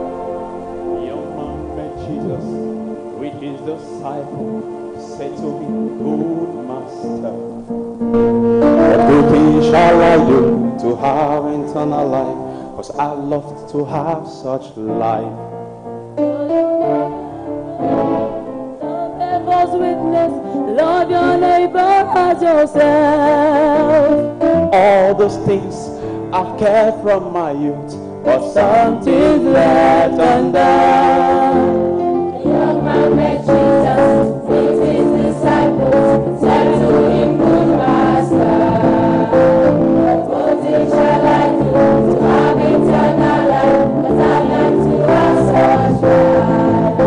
Young man met Jesus with his disciple, said to him, Good master, what good thing shall I do to have eternal life? Cause I love to have such life. Love bears witness, love your neighbor as yourself. All those things I've kept from my youth, but something's left undone. The young man met Jesus with his disciples, said to him, Good master, what good thing shall I do to have eternal life? 'Cause I long to have such life.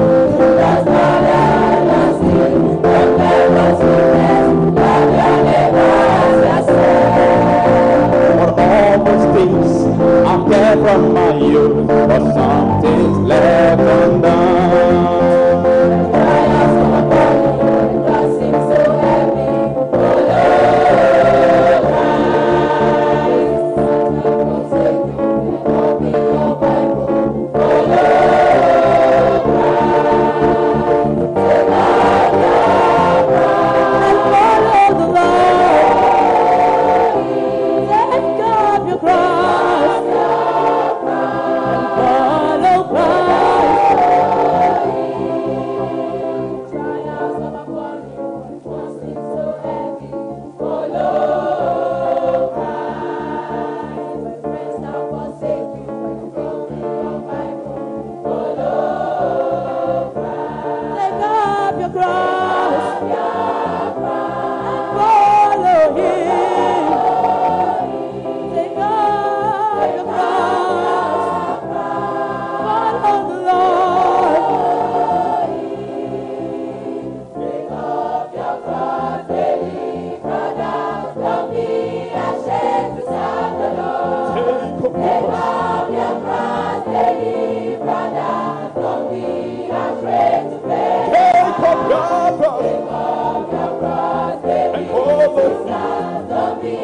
Does murder, not steal, don't bear false witness, love your neighbor as yourself. But all those things I've kept from my youth, but something's left undone. Trials come upon you, the cross seems so heavy. Follow Christ. Some forsake you and open your Bible. Follow Christ. Take up your cross and follow the Lord. Take up your cross and follow Christ. Trials come upon you, one seems so heavy. Follow Christ. When friends now forsake you, when you open your Bible, follow Christ. Take up your cross and follow Him. Take up your cross, follow the Lord. Take up your cross daily, brother. Don't be ashamed to serve the Lord. Take up your Take cross. up your cross daily, brother. Don't be afraid to pay. Take up your cross Take up your cross daily, and follow him. sister. Don't be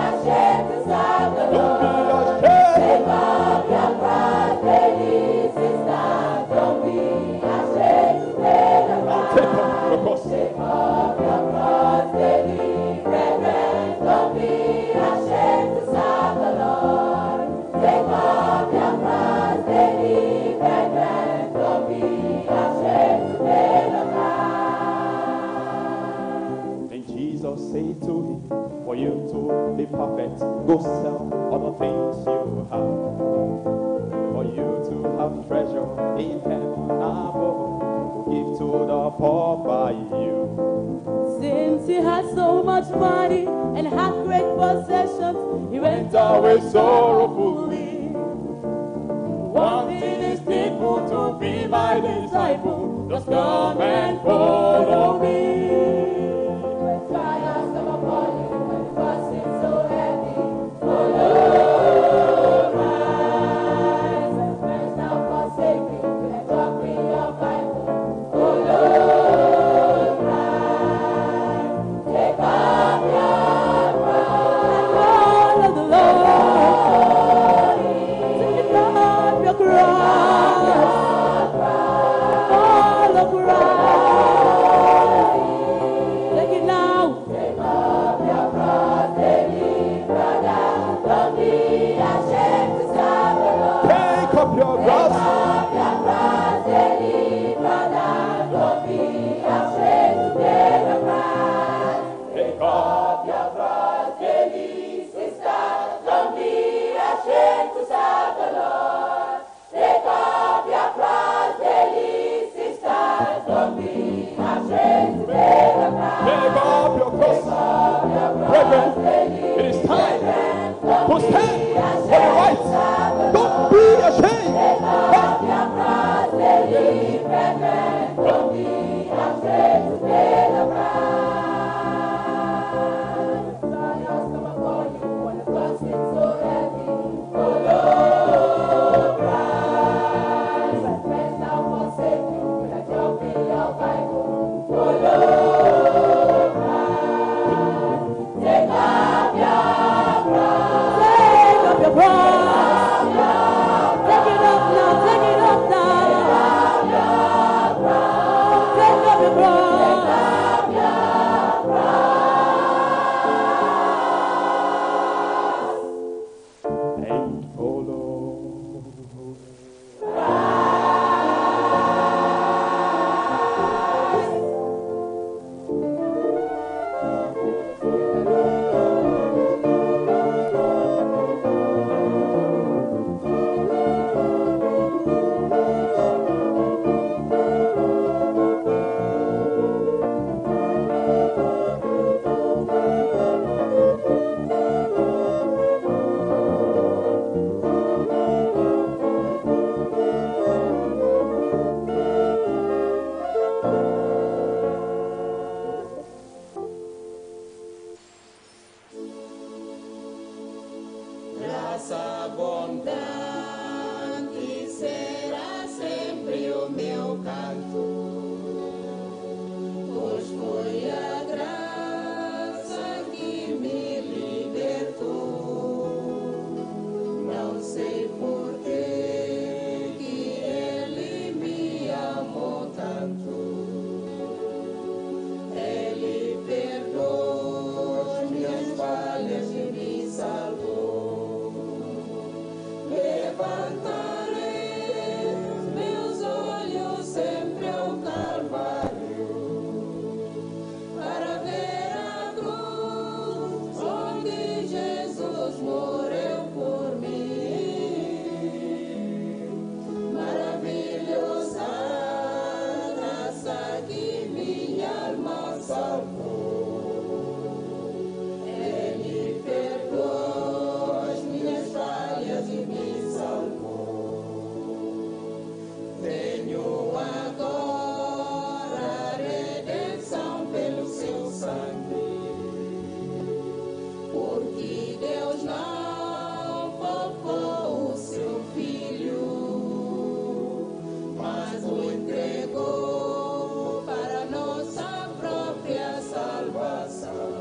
ashamed to serve the Don't be Lord. ashamed. Take up your cross daily, sister. Don't be ashamed to pay the price. Take up your cross. Take up your cross daily, brethren. Don't be ashamed to serve the Lord. Take up your cross daily, brethren. Don't be ashamed to pay the price. And Jesus said to him, For you to be perfect, go sell all the things you have. For you to have treasure in heaven above, to give to the poor by you. Since he had so much money and had great possessions, he went away away sorrowfully. sorrowfully. One thing is needful to be my disciple, just come and follow me. When trials come upon you, when the cross seems so heavy, follow Christ. When friends now forsake you, and drop in your Bible, follow Christ. Take up your cross and follow the Lord. Take up your cross, follow Christ. Take it now. Take up your cross daily, brother. Don't be ashamed to serve the Lord. Take up your cross. Take up your cross daily, brother. Don't be ashamed to pay the price. Take up Your cross daily, sister. Don't be ashamed to serve the Lord. Take up your cross daily, sister. Don't be ashamed to pay the price. Take up your cross. Brethren, it is time to stand for the right. Don't be ashamed. Hey. Abundante será sempre o meu canto, pois foi a graça que me libertou. Não sei por que que ele me amou tanto. Ele perdoou as minhas falhas e me salvou. Levantarei meus olhos sempre ao Calvário, para ver a cruz onde Jesus morreu por mim. Maravilhosa graça que minha alma salvou. Ele perdoou as minhas falhas e me salvou. Tenho agora a redenção pelo seu sangue, porque Deus não poupou o seu filho, mas o entregou para nossa própria salvação.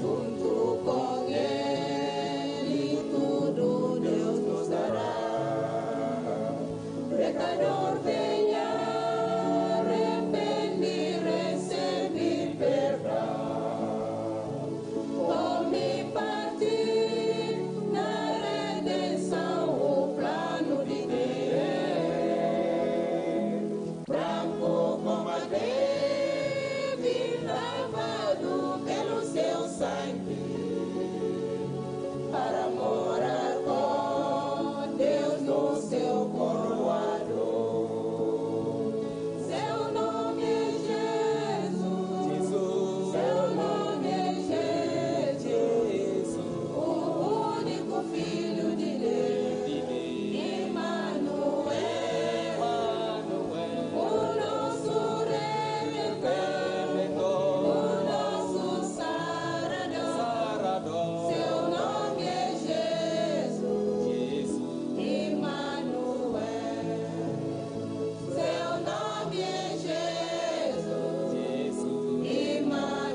Junto com ele tudo Deus nos dará. Pecador, venha, arrepende e recebe perdão. Tome parte na redenção, o plano de Deus. Branco como a neve, lavado pelo seu sangue, para morar com Deus no seu coroado. Seu nome é Jesus, seu nome é Jesus, o único Filho de Deus, Emmanuel, o nosso Redentor, o nosso Sarador. Seu nome é Jesus, Emmanuel. Seu nome é Jesus, Emmanuel.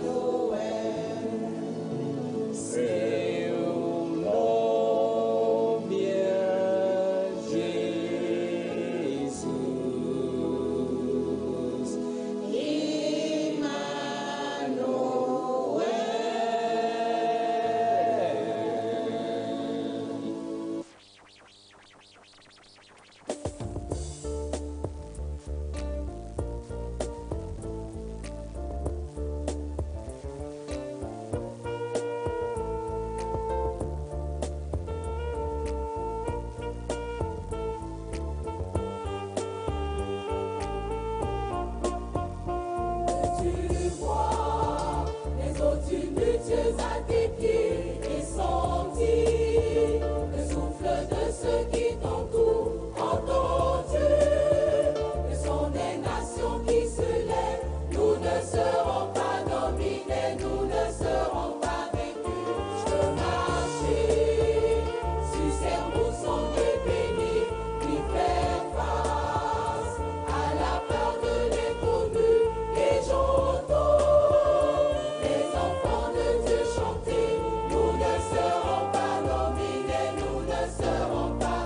Seu nome é Jesus. Emmanuel. Tu vois les eaux tumultueuses à tes pieds et sentis le souffle de ceux qui t'entourent. Entends-tu le son des nations qui se lèvent? Nous ne serons pas dominés, nous ne serons pas vaincus. Je veux marcher sur ces rousseaux de béni, lui faire face à la peur de l'inconnu. Et j'entends les enfants de Dieu chanter. Nous ne serons pas dominés, nous ne serons pas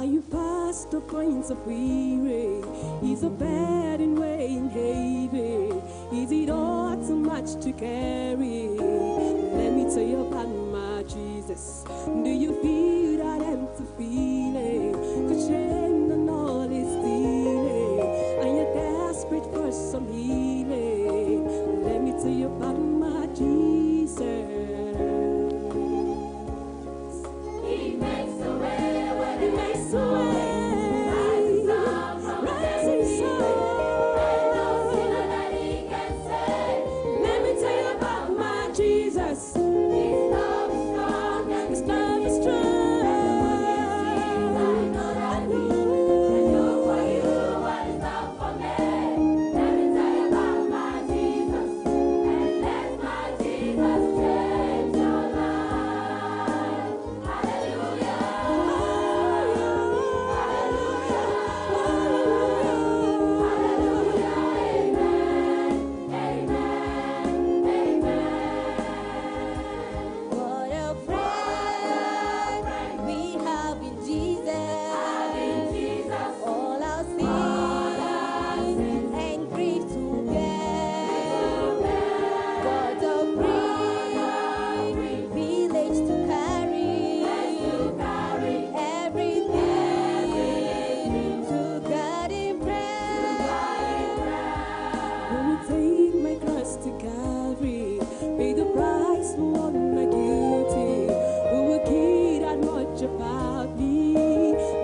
Are you fast to points of weary? Is a burden weighing heavy? Is it all too much to carry? Let me tell you about my Jesus. Do you feel that empty feeling? 'Cause shame and all is stealing, and you're desperate for some healing. Let me tell you about my Jesus. He makes a way where He there makes is a no way. way. Rises up from the Rising dead. Ain't no sun. sinner that he can save. Let me tell you about my Jesus. His love is strong and His love is strong. I know that he can do for you what is done for me. Let me tell you about my Jesus, and let my Jesus change your life. Hallelujah. Hallelujah. Amen. Amen. Amen. What a friend we have in Jesus. Jesus. All our sins and grief to bear. What a privilege to carry everything to God in prayer. Who will take my cross to Calvary? Pay the price for all my guilty. Who will care that much about me?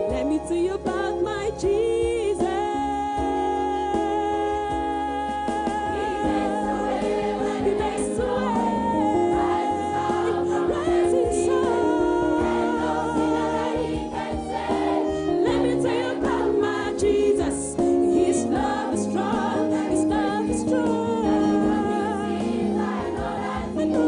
Let me tell you about my Jesus. He makes a way. Rising sun. Let me tell you about my Jesus. His love is strong. His love is strong. I know.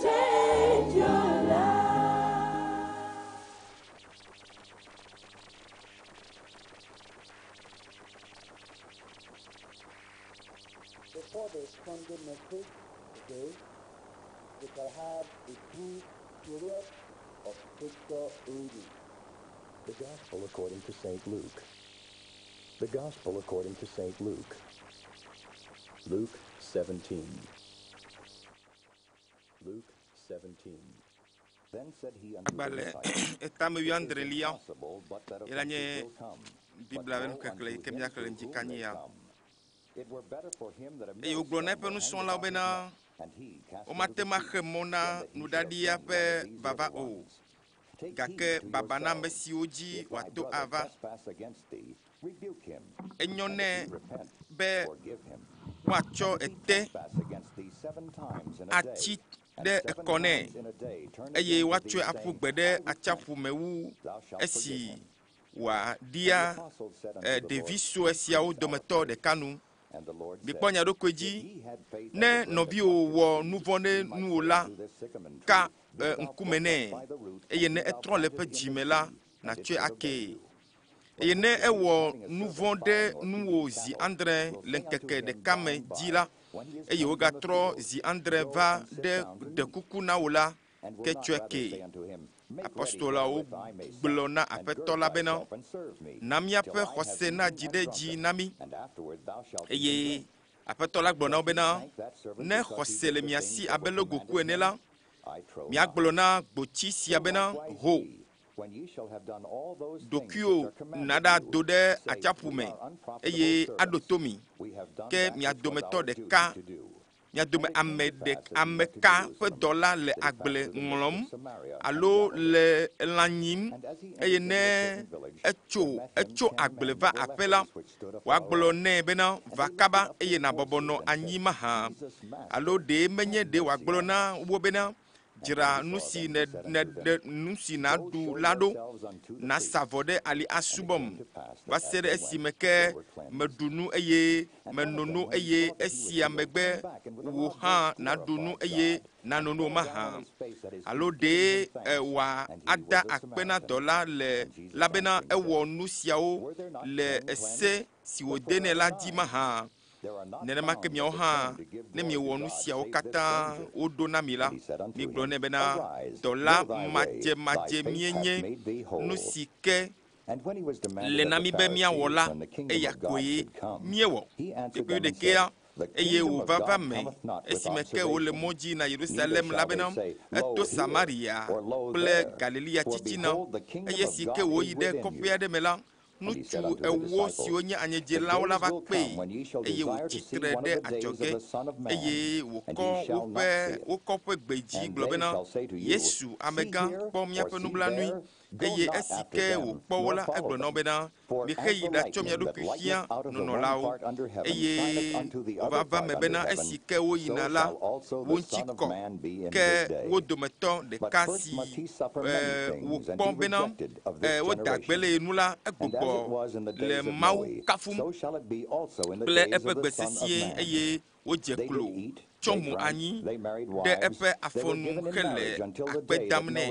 Change your life. Before the Sunday message today, we shall have a brief period of scripture reading. The Gospel according to St. Luke. The Gospel according to St. Luke. Luke 17. Luke 17. Then said he unto the Agbalẽ disciples, etame It is wuiadrelia impossible but that ye la nye offenses will come, but Biblia ƒe woe nuxexlẽ yi unto ke him míaxlẽ through ŋdi whom kanyi they ya. come. It were better for him that a Eye wògblɔ na millstone eƒe were hanged nusrɔ̃lawo about his bena neck, and he cast into womate the ŋu axe sea, mɔ than na that he should nuɖaɖia offend ƒe one of these vava little o. ones. Take Gake heed to baba na ame yourselves. siwo dzi If thy wòato brother ava. trespass against thee, rebuke him, Enyo and nɛ if he repent, be forgive him. woatsɔ And if he ete trespass against thee seven times in a atsi day, and ɖe seven ekɔ nɛ times in a day turn eye again to thee, woatsɔe aƒu saying, gbe ɖe I repent, atsiaƒu me wu thou shalt forgive esi him. And wòaɖia the apostles said unto eh, the ɖevi Lord, sue siawo Increase our dometɔ faith. ɖeka nu. And the Lord Mikpɔ said, nya ɖokui If dzi. ye had faith as Ne a grain of nɔviwò mustard wɔ seed, nu vɔ̃ ɖe ye might nuwò say la, unto this sycamore tree, ka Be eh, thou ŋkume plucked nɛ up by the root, eye and ne be thou etrɔ le planted eƒe in the dzime la, sea, and it nàtsɔe shall obey akee. you. But Eye ne which of you, ewɔ having a nu servant vɔ̃ ɖe plowing or nuwò feeding zi cattle, adre will le say unto ŋkeke him ɖeka by me and dzi by, la, when he is eye come from the wògatrɔ field, zi adre Go va and sit ɖe down to ɖe meat? kuku na wò la, And will ke not tsɔe rather kee. say unto him, Make ready Apostolawo wherewith I may sup, gblɔ na and Aƒetɔ gird la bena, thyself, and serve me, na till míaƒe I have xɔse eaten nadzi and ɖe dzi drunken, na mí. and afterward thou shalt eat and Eye drink. Aƒetɔ la gblɔ na wo Doth he bena, thank that servant ne because he xɔse did le the mia things si that abe were logoku commanded ene him? la, I trow not. miagblɔ na gbotsi sia So bena, likewise ho, ye, when ye shall have done all those things which ɖokuiwò are commanded naɖado you, ɖe say, atsiaƒu We me are unprofitable eye aɖo servants. to mi. We have done Ke that mia which was dometɔ our duty ɖeka to do. Mia dome ame ɖe ame ka ƒe dɔla le agble ŋlɔm alo le lã nyim eye ne etso etso agble va aƒe la, wòagblɔ nɛ bena va kaba eye nabɔbɔ nɔ anyi mahã. Alo ɖe menye ɖe wòagblɔ na wo bena dzra nu si ne ne ɖe nu si nàɖu la ɖo, nàsa vɔ ɖe ali asubɔm va se ɖe esime ke meɖu nu eye meno nu eye esia megbe wò hã nàɖu nu eye nàno nu mahã. Alo ɖe e, wòa ada akpe na dɔla le la bena ewɔ nu siawo le ese si wòde nɛ la dzi mahã. Nenema ke miawo hã ne miewɔ nu siawo katã woɖo na mi la, migblɔ nɛ bena dɔla madzemadze míenye nu si ke le na mi be míawɔ la eya koe míewɔ. Kpekpe ɖekea eye wòva va me esime ke wòle mɔ dzi na Yerusalem la bena eto Samaria kple Galilea titina eye si ke wòyi ɖe kɔƒe aɖe me la, ŋutsu ewo siwo nye anyedzelawo la va kpee eye wòtsi tre ɖe adzɔge eye wòkɔ woƒe wokɔ ƒe gbe dzi gblɔ bena Yesu amegã kpɔ míaƒe nublanui eye esi ke wòkpɔ wo la egblɔ na wo bena mixe yi ɖatsɔ mia ɖokui fia nunɔlawo eye wòva va me bena esi ke woyina la wo ŋuti kɔ ke wo dometɔ ɖeka si wòkpɔ bena woda gbe le ye nu la egbugbɔ le Mawu kafum kple eƒe gbe sesĩe eye wodze klo tsɔ mo anyi ɖe eƒe afɔnu hele akpe dam nɛ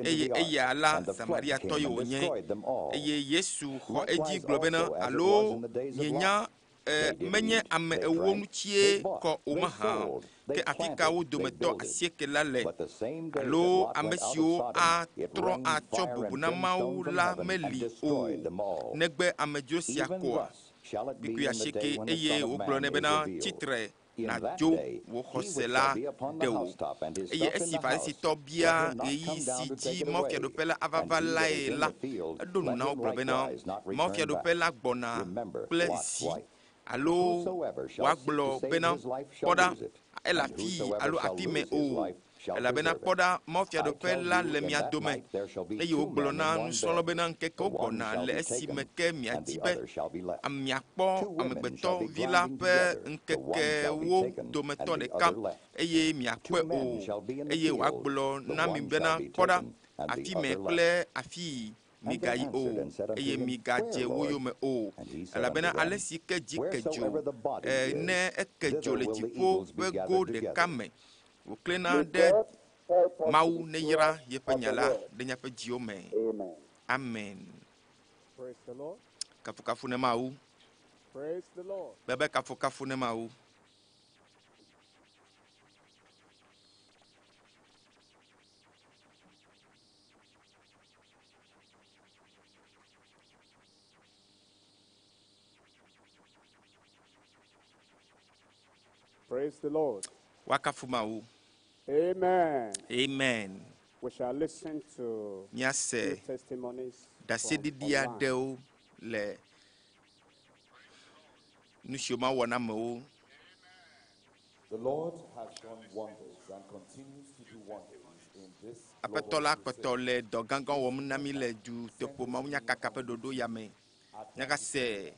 eye eya la Samariatɔ ye wònye eye Yesu xɔ edzi gblɔ bena alo mienya menye ame ewo ŋutie kɔ o mahã ke afi ka wo dometɔ asieke la le alo ame siwo atrɔ atsɔ bubu na Mawu la meli o negbe amedzro sia koa. Kpukpui asieke eye wògblɔ nɛ bena tsitre nàdzo wò xɔse la ɖe wò. Eye esi Farisitɔ bia ɣeyiɣi si dzi Mawufiaɖuƒe la ava va lae la, eɖo nu na wo gblɔ bena Mawufiaɖuƒe la gbɔna kple zi alo wòagblɔ bena kpɔ ɖa ele afii alo afi mɛ o elabena kpɔ ɖa Mawufiaɖuƒe la le mia dome eye wògblɔ na nusrɔ̃lawo bena ŋkekewo gbɔna le esime ke miadi be miakpɔ amegbetɔvi la ƒe ŋkekewo dometɔ ɖeka eye miakpɔe o eye wòagblɔ na mi bena kpɔ ɖa afi mɛ kple afii migayi o eye migadze wo yome o elabena ale si ke dzi ke dzo ne eke dzo le dziƒo ƒe go ɖeka me wòklẽna ɖe Mawu neyra yeƒe nya la ɖe míaƒe dziwo me. Amen. Kafukafu ne Mawu. Bebe kafukafu ne Mawu. Praise the Lord. Woakafu Mawu. Amen. Amen. We shall listen to Míase few testimonies from ɖaseɖiɖi online. aɖewo le nu siwo mawɔ na amewo. The Lord has done wonders and continues to do wonders in this Aƒetɔ la kpɔtɔ le dɔ gãgã wɔm na mí le dutoƒo mawunyakaka ƒe ɖoɖo ya me. Míagase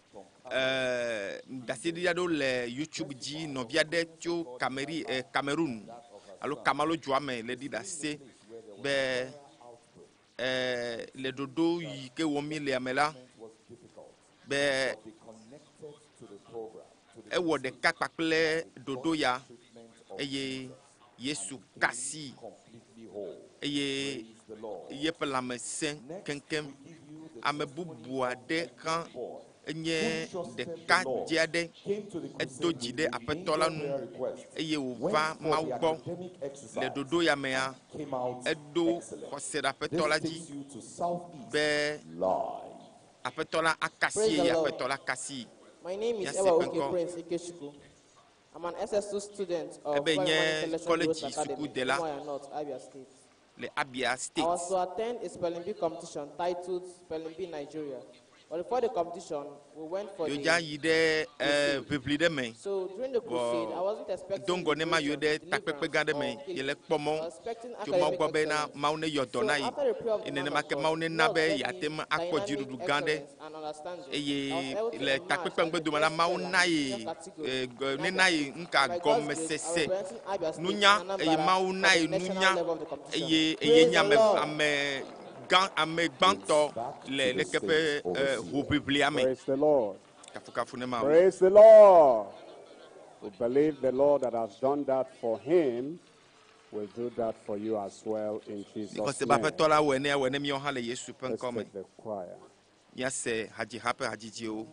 ɖaseɖiɖi aɖewo le YouTube dzi. Nɔvi aɖe tso Kameri, Cameroon alo Kamalo dua me le ɖi ɖase be le ɖoɖo yi ke wɔm mí le me la be ewɔ ɖeka kpakple ɖoɖo ya eye Yesu kasi eye yeƒe lãme sẽ keŋkeŋ. Ame bubu aɖe hã enye ɖekadze aɖe edo dzi ɖe Aƒetɔ la nu eye wòva Mawu gbɔ le ɖoɖo ya mea eɖo xɔse ɖe Aƒetɔ la dzi be Aƒetɔ la akasi Praise the eye Lord. Aƒetɔ la kasi. My name is Míase Ewa ƒe Oke ŋkɔ. Prince Ikechukwu. I'm an SS2 student of Ebe Florida nye International college Girls Academy, sukudela Umuahia North, Abia State. le Abia I State. was to attend a spelling bee competition titled Spelling Bee Nigeria But before the competition, we went for Yodza the yi ɖe eh, ʋiʋli ɖe me. So during the crusade, I wasn't Vɔ expecting do ŋgɔ ne ma yiwo ɖe liberation, takpekpe gã ɖe me deliverance, or ye le kpɔ mɔ I was expecting tso Mawu academic gbɔ bena excellence. Mawu ne yɔ dɔ So na ye. after the prayer of Eye the man nenema of ke God, Mawu ne na God be gave yeate me ŋu akpɔ dynamic dziɖuɖu gã ɖe. excellence and understanding. I was Eye able to le emerge takpekpe as the ŋgbe dome la best Mawu seller na in ye senior category eh, in ne Abia na ye State. nuka And by God's grace, I gɔmesese representing Abia State nunya in eye Anambra Mawu na for ye the national nunya level of the competition. eye eye Praise nye the ame Lord. ame gã ame gbãtɔ le leke ƒe eh, hoʋiʋlia me. Praise the Lord. Kafukafu ne Mawu. Praise the Lord. We believe the Lord that has done that for him will do that for you as well in Jesus' Xɔse be name. aƒetɔ la wɔe ne awɔe ne míawo hã le Yesu ƒe Let's ŋkɔ me. take the choir. Míase hadziha ƒe hadzidziwo.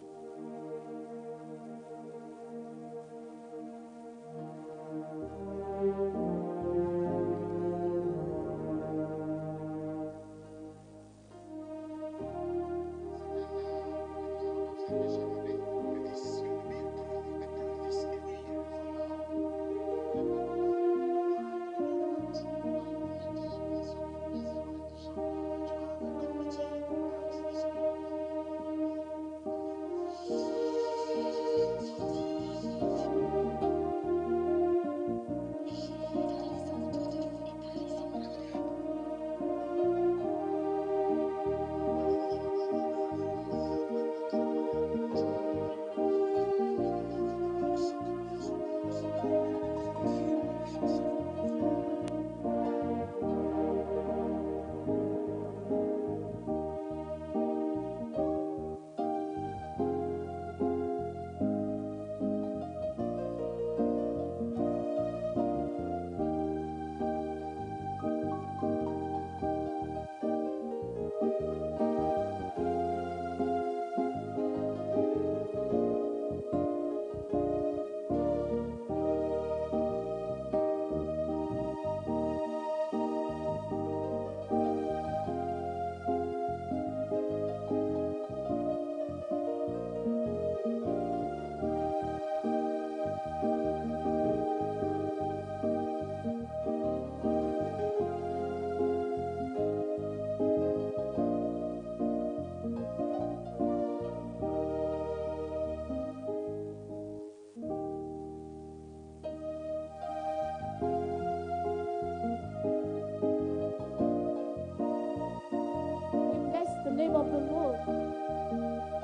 We bless the name of the Lord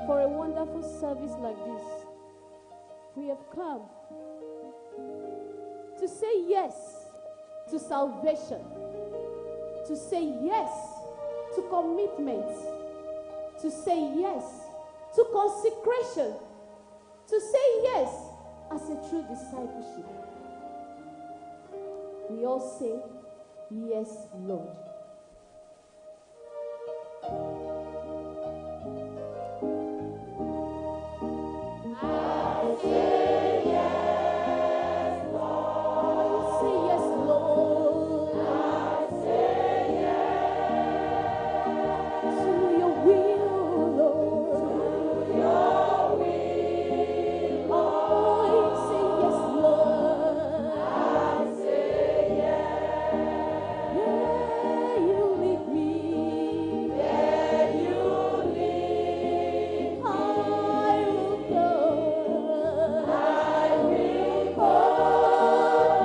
for a wonderful service like this. We have come to say yes to salvation, to say yes to commitment, to say yes to consecration, to say yes as a true discipleship. We all say, Yes, Lord. I say yes, Lord. I say yes to your will, Lord. To your will. I say yes, Lord. I say yes. Where you lead me, where you lead, I will go. I will go.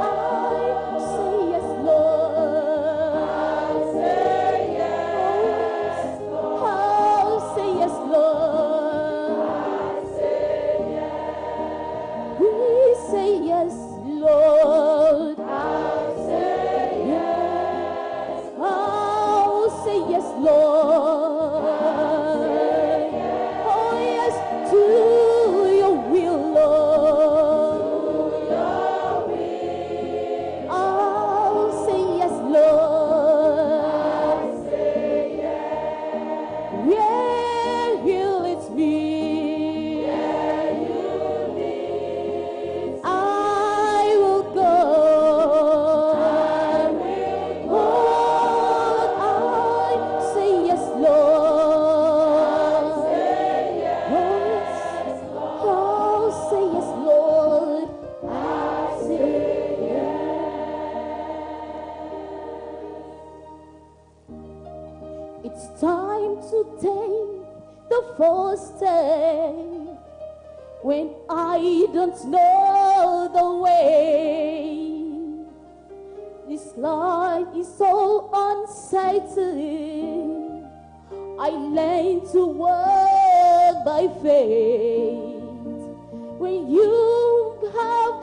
I say yes, Lord. I say yes, Lord. I say yes, Lord. I say yes. We say yes, Lord. I say yes. I'll say yes, Lord. Oh, yes, to your will, Lord. I'll say yes, Lord. Where you lead me, I will go. Oh, I say yes, Lord. Yes, oh, say yes, Lord. I say yes. It's time to take the first step when I don't know the way. This life is so uncertain. I learn to walk by faith. When you have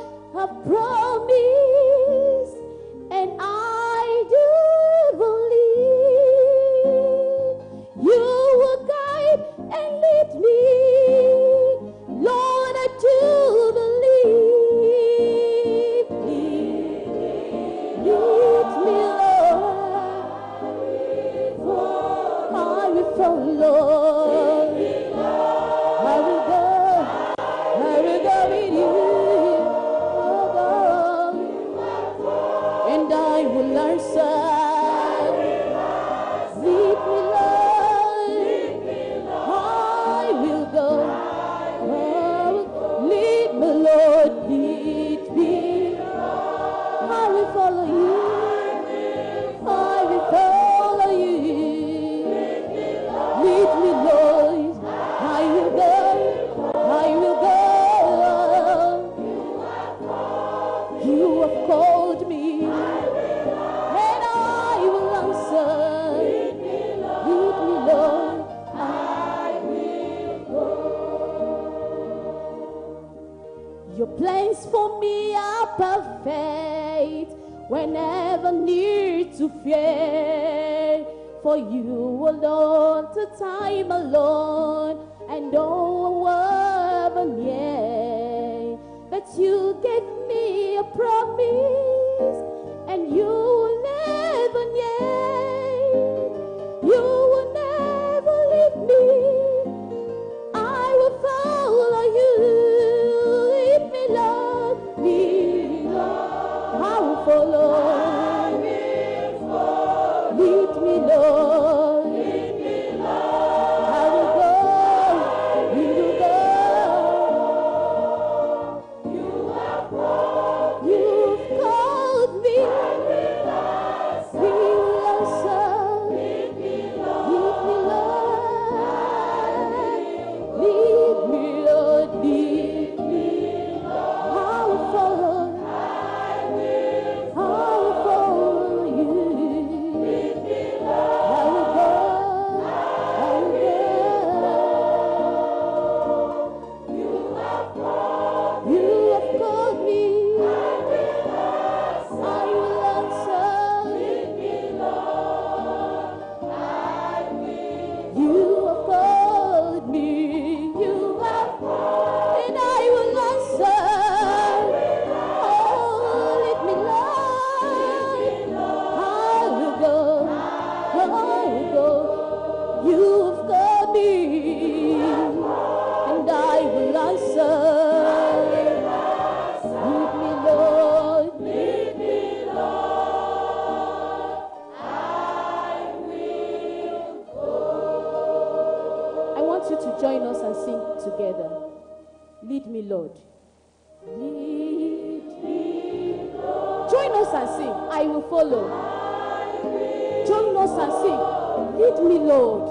a promise, and I do believe you will guide and lead me. Lord, I do believe. Lead, lead me, Lord. I will follow. I will go. I will go with you. Oh God. And I will answer. Lead me, Lord. I will go. I will- Lead me, Lord. Lead me. I will follow you. I will follow you. Lead me, Lord. I will go. I will go. You have called me, and I will answer. Lead me, Lord. I will go. Your plans for me are perfect. Whenever need to fear, for you alone, to time alone, and no one near. But you gave me a promise, and you will never near. You will never leave me. I will follow you. Lead me, Lord, lead me. I will follow. Lead me, Lord. I will go. We will go. You've called me. We will answer. Lead me, Lord. Lead me, Lord. Lead me. I will follow. I will follow you. I will go. I will go. You have called me. I will answer. You have called me. You have, and I will answer. Oh, lead me, Lord. I will go. I will go. You have called me, and I will answer. Lead me, Lord. Lead me, Lord. I will go. I want you to join us and sing together. Lead me, Lord. Lead me, Lord. Join us and sing. I will follow. Join us and sing. Lead me, Lord.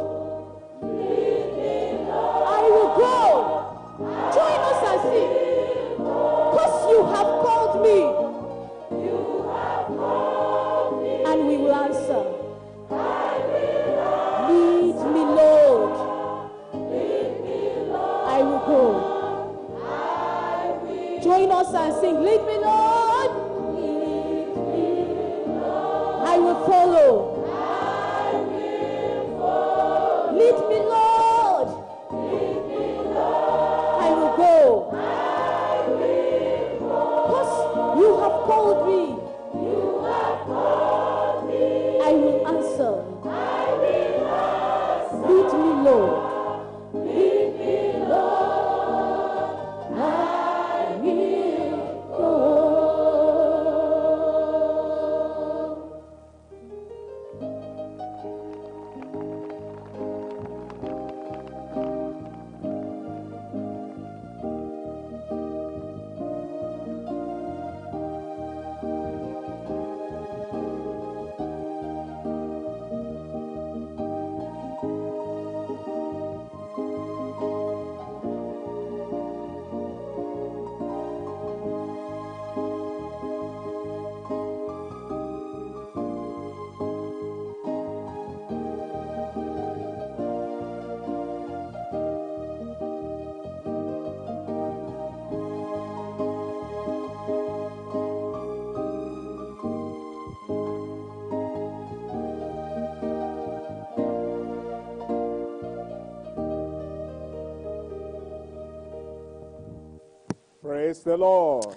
I will go. Join us and sing. Because you have called me. And we will answer. Lead me, Lord. I will go. Join us and sing. Lead me, Lord. I will follow. Lead me, Lord. I will go. Because you have called me. I will answer. Lead me, Lord. Lead me, Lord. I will go. Praise the Lord.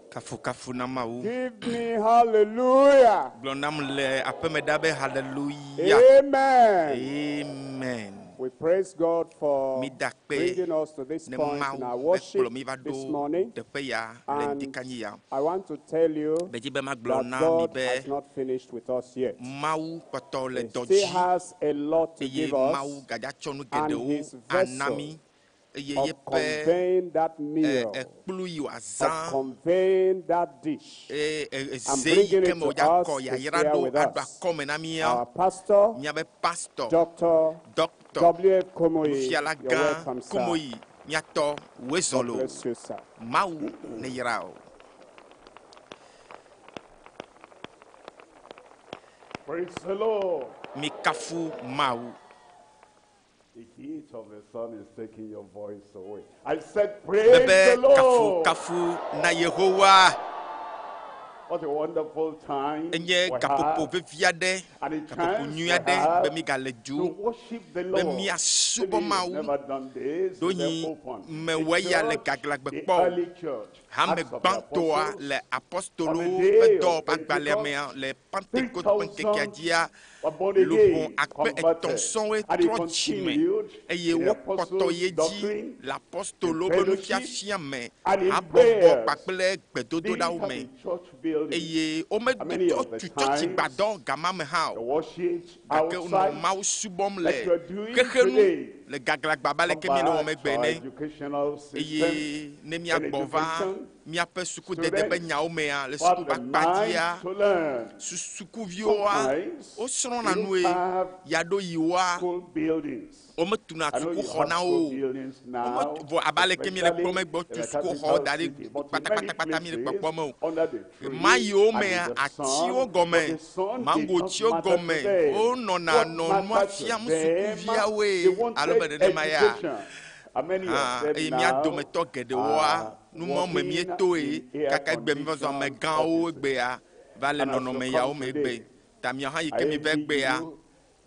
Kafukafu na Mawu. Give me hallelujah. Gblɔ nam le aƒeme ɖa be hallelujah. Amen. Amen. We praise God for Mida kpe bringing us to this ne point Mawu in our be worship kplɔ mi va this ɖo morning. teƒe ya le And ŋdikanyi ya. I want to tell you Medzi be magblɔ that na mi God be has not finished with us yet. Mawu kpɔtɔ le He dɔ still dzi has a lot to eye give Mawu us gadzatsɔ nu and geɖewo his ana vessel mi eye of yeƒe conveying that meal, ekplu yi of wòazã conveying that dish, and ze yi bringing ke it me to wòdza us kɔ is yayra here ɖo with aɖo us. akɔme na mía. Our pastor, Míabe pastor, Dr. Dr. W.F. Komoyi, Nufiala you're gã welcome, sir. Komoyi, míatɔ wòe zɔ God lo. bless you, sir. Mawu ne yra o. Praise the Lord. Mikafu Mawu. The heat of the sun is taking your voice away. I said, Praise Bebe the Lord. kafu kafu na Yehowa. What a wonderful time Enye we gaƒoƒo have vevi aɖe, and a gaƒoƒo chance nyui we aɖe be have mi gale to du worship the be Lord. míasubɔ Maybe you've Mawu. never done this. Ɖonyi They open mewɔ the eya le church, gaglãgbe the kpɔ o. early church, Hame Acts of the gbãtɔa Apostles, le apostolowo on the ƒe day dɔwɔƒe of agbalẽa Pentecost, mea le Pentecost ƒe ŋkekea 3,000 dzia, were born luʋɔ again, akpe etɔ̃ converted, sɔŋue and they trɔ dzime continued eye in the wokpɔtɔ apostles' ye dzi doctrine, le in apostolowo ƒe fellowship, nufiafia me, and in habɔbɔ prayers. kpakple They gbedodoɖawo have me. a church building. Eye And many of the wometu tsɔtsi times, gbadɔ gama me hã the o. worship Gake wonɔ outside, Mawu subɔm like le we're doing xexenu today. le gaglãgba abe aleke Come míele wɔm back egbe to our ene. educational system. Eye ne In míagbɔ va education, míaƒe sukudede ƒe students nyawo mea le have suku the ƒe akpa mind dzia, to learn. sukuviwoa Sometimes wosrɔ̃na you don't nue have yaɖo yiwoa school buildings. wometuna I know you sukuxɔ have na wo school o. buildings now, Wometu vɔ abe aleke míele especially kpɔm egbe in wotu the sukuxɔwo capital da ɖi city, but in many kpatakpatakpata míele places kpɔkpɔm o. under the Ma tree yiwo and in mea the atiwo sun, but gɔme, the sun did not mangotiwo matter to gɔme, them. wonɔna What nɔ nua mattered to fiam them, they sukuviawoe alo be wanted nenema ya. education. And many of Hã them eye mía now dometɔ geɖewoa are nu mawo me working míetoe in air kaka egbe míeva zu conditioned amegãwo offices. egbea va le And as you nɔnɔme come yawo me egbe. today, Ta miawo hã yi I ke míva envy egbea, you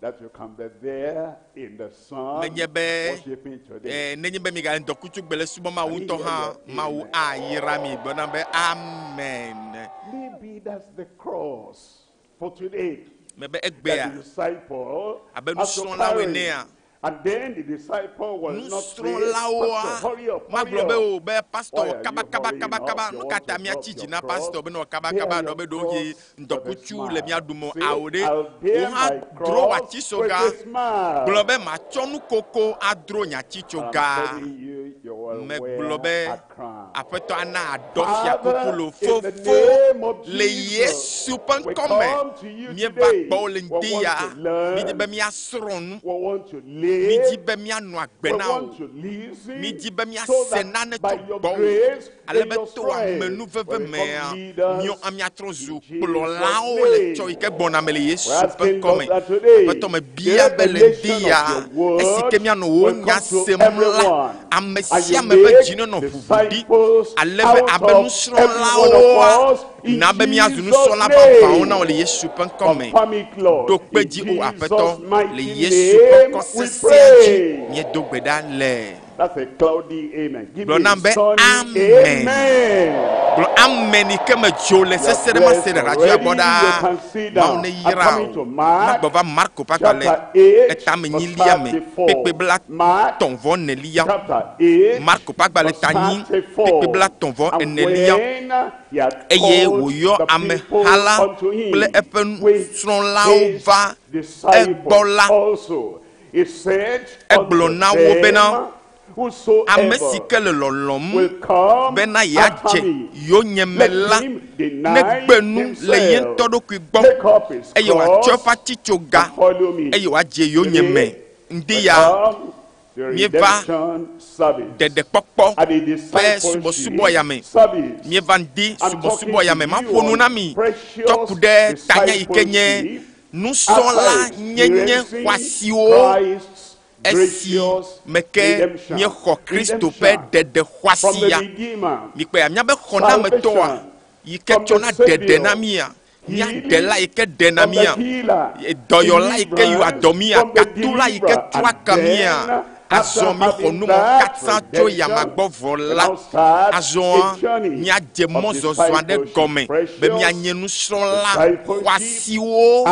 that you can be there in the sun menye be worshiping today. eh, nenye be migale ŋdɔkutsu le subɔ Mawu I ŋutɔ hear hã, your Mawu amen. ayra mi gblɔna be amen. Maybe that's the cross for today. Mebe That egbea the disciple abe has to nusrɔ̃lawo carry. enea, And then the disciple will not say, nusrɔ̃lawoa Pastor, hurry up, hurry magblɔ be up. o be pastor Why wɔ are you kaba kaba hurrying kaba up? kaba You nu want ka to ta drop míatsi dzi your na cross? pastor be ne wɔ kaba Bear kaba your ɖɔ be ɖewohĩ cross with a ŋdɔkutsu le mía smile. ɖum o Say, awo ɖe I'll wò bear hã my dro wò cross with atitsoga a smile. gblɔ be matsɔ nukoko adro nye And I'm atitsoga telling you, you will megblɔ wear be a crown. aƒetɔ ana aɖɔ fiakuku Father, lo in the fofo name of le Jesus, Yesu ƒe we ŋkɔ me come to you míeva today. gbɔwò le We ŋdi want ya to learn. mídi be míasrɔ̃ nu We want to mídi live. be míanɔ agbe We na wò want to listen mídi be so míase that nane by tso your gbɔwò grace ale and be your to strength, amenuveve we mea become leaders míɔ míatrɔ zu in Jesus' kplɔlawo le tsɔ yi name. ke gbɔna me le Yesu We're ƒe asking ŋkɔ Lord me that today aƒetɔ the mebia be le ŋdi revelation ya of your esi ke word míanɔ wò will nya come to sem la everyone ame and sia you ame ƒe make dzi nenɔ ʋuʋu ɖi disciples ale be out abe of every one of nusrɔ̃lawoa us in na be míazu Jesus' nusrɔ̃la vavãwo na name. wò le Yesu ƒe ŋkɔ me Confirm it, Lord. ɖo kpe In dzi o Jesus' aƒetɔ le mighty Yesu ƒe name ŋkɔ we sesẽa dzi pray. míedo gbe ɖa le That's a cloudy amen. Give gblɔ me nam a be sunny amen amen. gblɔ amen yi ke me dzo le You are sese ɖe ma blessed se ɖe radioa already. gbɔ You ɖaa can sit Mawu down. ne I'm yra coming o to Mark magbɔ va Marko ƒe agbalẽ chapter 8, etame verse nyilia me kpekpe 34. bla Mark tɔ̃ vɔ enelia chapter 8, Marko ƒe agbalẽ verse ta nyi kpekpe 34. bla tɔ̃ vɔ And enelia when he had eye called wòyɔ the people ameha la unto kple him eƒe with nusrɔ̃lawo his va egbɔ disciples la also, he said egblɔ unto na wo bena them, ame si Whosoever ke le lɔlɔ̃m will come bena after yeadze me, yonyeme let la him deny negbe nu le ye himself, ŋutɔ ɖokui gbɔ take up his eye wòatsɔ cross eƒe atitsoga and follow me. eye wòadze yonyeme Today, ŋdi we ya come to míeva redemption service ɖeɖekpɔkpɔ and a ƒe subɔsubɔ ya discipleship me service. míeva ŋdi I'm talking subɔsubɔ ya to me you maƒo nu na on mi tsɔ precious ku ɖe tanya yi ke nye discipleship nusrɔ̃la after nyenye experiencing xɔasiwo Christ's esi gracious me ke redemption. míexɔ Kristo ƒe Redemption ɖeɖe from xɔasi the ya Redeemer, mikpɔe míabe xɔnametɔa salvation yi ke from the tsɔna ɖeɖe na Savior, mía mía healing ɖela yi ke ɖena from the mía healer, dɔyɔla yi ke yɔa deliverance dɔ mía from the katula yi ke deliverer, tua and ka mía then Azɔ míexɔ nu mawo katã tso yama gbɔ vɔ la, azɔa míadze mɔzɔzɔ aɖe gɔme be míanye nusrɔ̃la xɔasiwo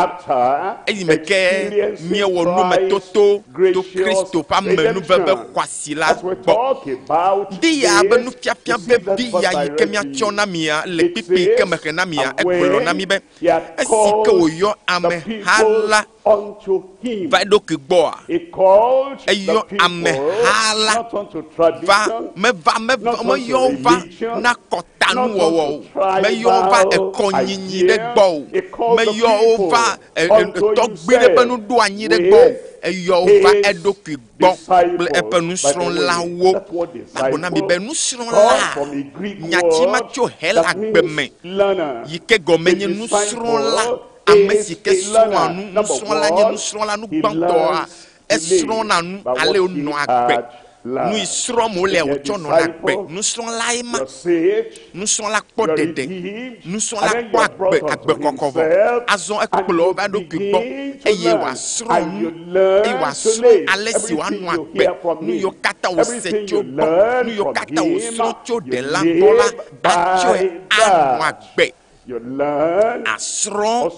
eyime ke míewɔ numetoto to Kristo ƒe amenuveve xɔasi la gbɔ. Ŋdi ya be nufiafia vevi ya yi ke míatsɔ na mia le kpikpi yi ke mehe na mia, egblɔ na mí be, esi ke wòyɔ ameha la va eɖokui gbɔa, eyɔ ameha la va, meva, meva, meyɔ wo va na kɔtanuwɔwɔ o, meyɔ wo va ekɔnyinyi ɖe gbɔ o, meyɔ wo va tɔgbui ɖe ƒe nuɖoanyi ɖe gbɔ o, eyɔ wo va eɖokui gbɔ kple eƒe nusrɔ̃lawo. Magblɔ na mi be nusrɔ̃la, nyati ma tso Helagbe me yi ke gɔme nye nusrɔ̃la, ame si ke srɔ̃a nu. Nusrɔ̃la nye nusrɔ̃la nu gbãtɔa, esrɔ̃na nu ale wònɔa agbe. Nu yi srɔ̃m wòlea wòtsɔ nɔna agbe. Nusrɔ̃lae ma. Nusrɔ̃la kpɔ ɖeɖe. Nusrɔ̃la kpɔ agbe, agbe kɔkɔ vɔ. Azɔ ekplɔ va eɖokui gbɔ eye wòasrɔ̃ nu, eye wòasrɔ̃ ale si wòanɔ agbe. Nu yiwo katã wòse tso gbɔ, nu yiwo katã wòsrɔ̃ tso ɖela gbɔ la, atsɔe anɔ agbe. Asrɔ̃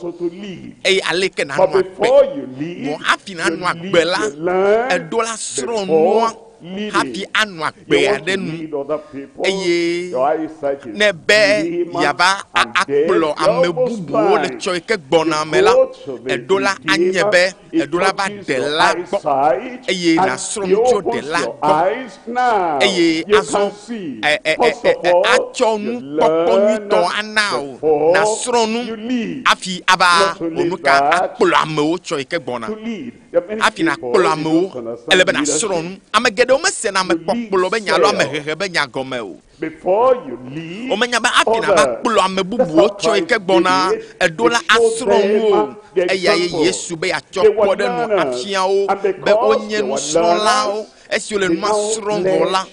eye aleke nànɔ agbe. Vɔ hafi nànɔ agbe la, èɖo la srɔ̃ nua hafi anɔ agbe aɖe nu. Eye ne be yeava akplɔ ame bubuwo le tsɔ yi ke gbɔna me la, èɖo la anye be èɖo la va ɖela gbɔ eye nàsrɔ̃ nu tso ɖela gbɔ eye azɔ atsɔ nukpɔkpɔ nyuitɔ ana wò nàsrɔ̃ nu hafi ava wò nu ka akplɔ amewo tsɔ yi ke gbɔna. Hafi nàkplɔ amewo, ele be nàsrɔ̃ nu. Ame geɖewo mesena amekpɔkplɔ be nya alo amehehe be nya gɔme o. Womenya be hafi nàva kplɔ ame bubuwo tsɔ yi ke gbɔna, èɖo la asrɔ̃ nu o. Eyae Yesu be yeatsɔ kpɔɖeŋu afia wo be wonye nusrɔ̃lawo. Esi wole nua srɔ̃m vɔ la,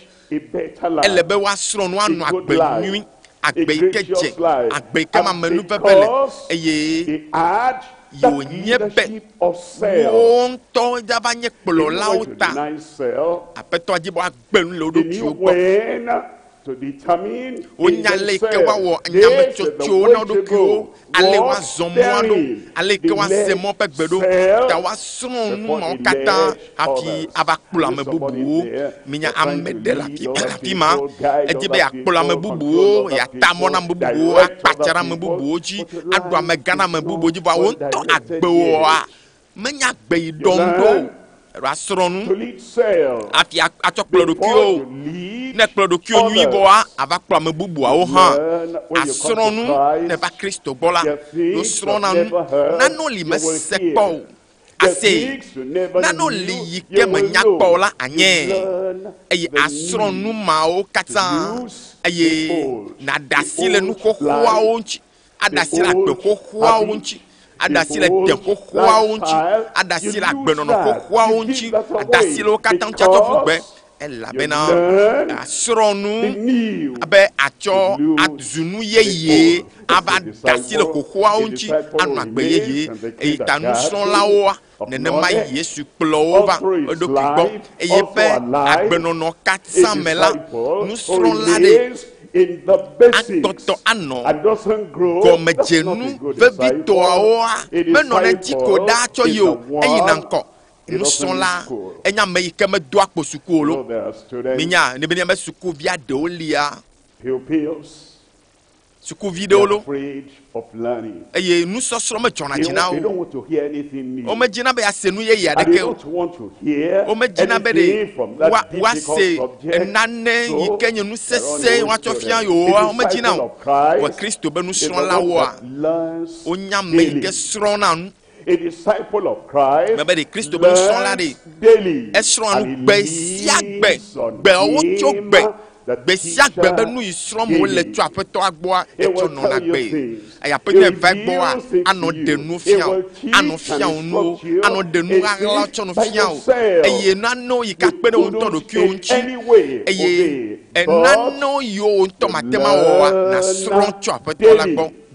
ele be woasrɔ̃ nu anɔ agbe nyui, agbe yi ke dze, agbe yi ke me amenuveve le, eye wònye be woawo ŋutɔ ava nye kplɔlawo ta. Aƒetɔa di be woagbe nu le wo ɖokuiwo gbɔ. Wonya ale yi ke woawɔ nyametsotsowo na wo ɖokuiwo, ale woazɔ mɔa ɖo, ale yi ke woase mɔ ƒe gbe ɖo. Ta woasrɔ̃ nu mawo katã hafi ava kplɔ ame bubuwo. Minya ame ɖe le afi ma, edi be yeakplɔ ame bubuwo, yeata mɔ na ame bubuwo, akpatsa ɖe ame bubuwo dzi, aɖu amegã na ame bubuwo dzi. Vɔa wò ŋutɔ agbewòa menya agbe yi ɖɔm ɖo o. Eɖo asrɔ̃ nu hafi atsɔ kplɔ ɖokuiwò. Ne èkplɔ ɖokuiwò nyuie vɔa, ava kplɔ ame bubuawo hã. Asrɔ̃ nu ne èva Kristo gbɔ la, ɖo srɔ̃na nu. Nanewo li mèse kpɔ o. Asee. Nanewo li yi ke mènya kpɔ o la, anyee. Eye asrɔ̃ nu mawo katã eye nàɖe asi le nu xoxoawo ŋuti, aɖe asi le agbe xoxoawo ŋuti, aɖe asi le de xoxoawo ŋuti, aɖe asi le agbenɔnɔ xoxoawo ŋuti, aɖe asi le wo katã ŋuti atsɔ ƒu gbe. Elabena asrɔ̃ nu be atsɔ azu nu yeye ava ɖe asi le xoxoawo ŋuti anɔ agbe yeye. Eyi ta nusrɔ̃lawoa, nenema Yesu kplɔ wo va eɖokui gbɔ eye eƒe agbenɔnɔ katã me la, nusrɔ̃la ɖe akpɔtɔ anɔ gɔmedzenu vevitɔawoa menɔ ne dzi ko ɖaa tsɔ yi o, eyina ŋkɔ. Nusrɔ̃la enye ame yi ke medoa kpo suku o lo. Minya ne be míabe sukuvi aɖewo lia, sukuvi ɖewo lo, eye nusɔsrɔ̃ medzɔna dzi na wo. Womedzina be yease nu yeye aɖeke o. Womedzina be ɖe woase nane yi ke nye nu sesẽ woatsɔ fia yewoa, womedzina o. Vɔ Kristo be nusrɔ̃lawoa, wonye ame yi ke srɔ̃na nu. Mebe ɖe Kristo be nusrɔ̃la ɖe esrɔ̃a nu gbe sia gbe, gbewo tso gbe, gbe sia gbe be nu yi srɔ̃m wole tso Aƒetɔa gbɔa, etsɔ nɔna gbe. Eye Aƒetɔ eva egbɔa, anɔ ɖe nu fia wò, anɔ fia wò nuwo, anɔ ɖe nu ɣaɣlawo tsɔ nu fia wò, eye nanewo yi ke akpe ɖe wò ŋutɔ ɖokuiwò ŋuti, eye nanewo yiwo wò ŋutɔ mate ŋu awɔ oa, nàsrɔ̃ tso Aƒetɔ la gbɔ.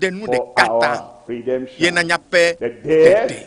ɖe nu for ɖeka ta our redemption. Yena míaƒe The death ɖeɖe.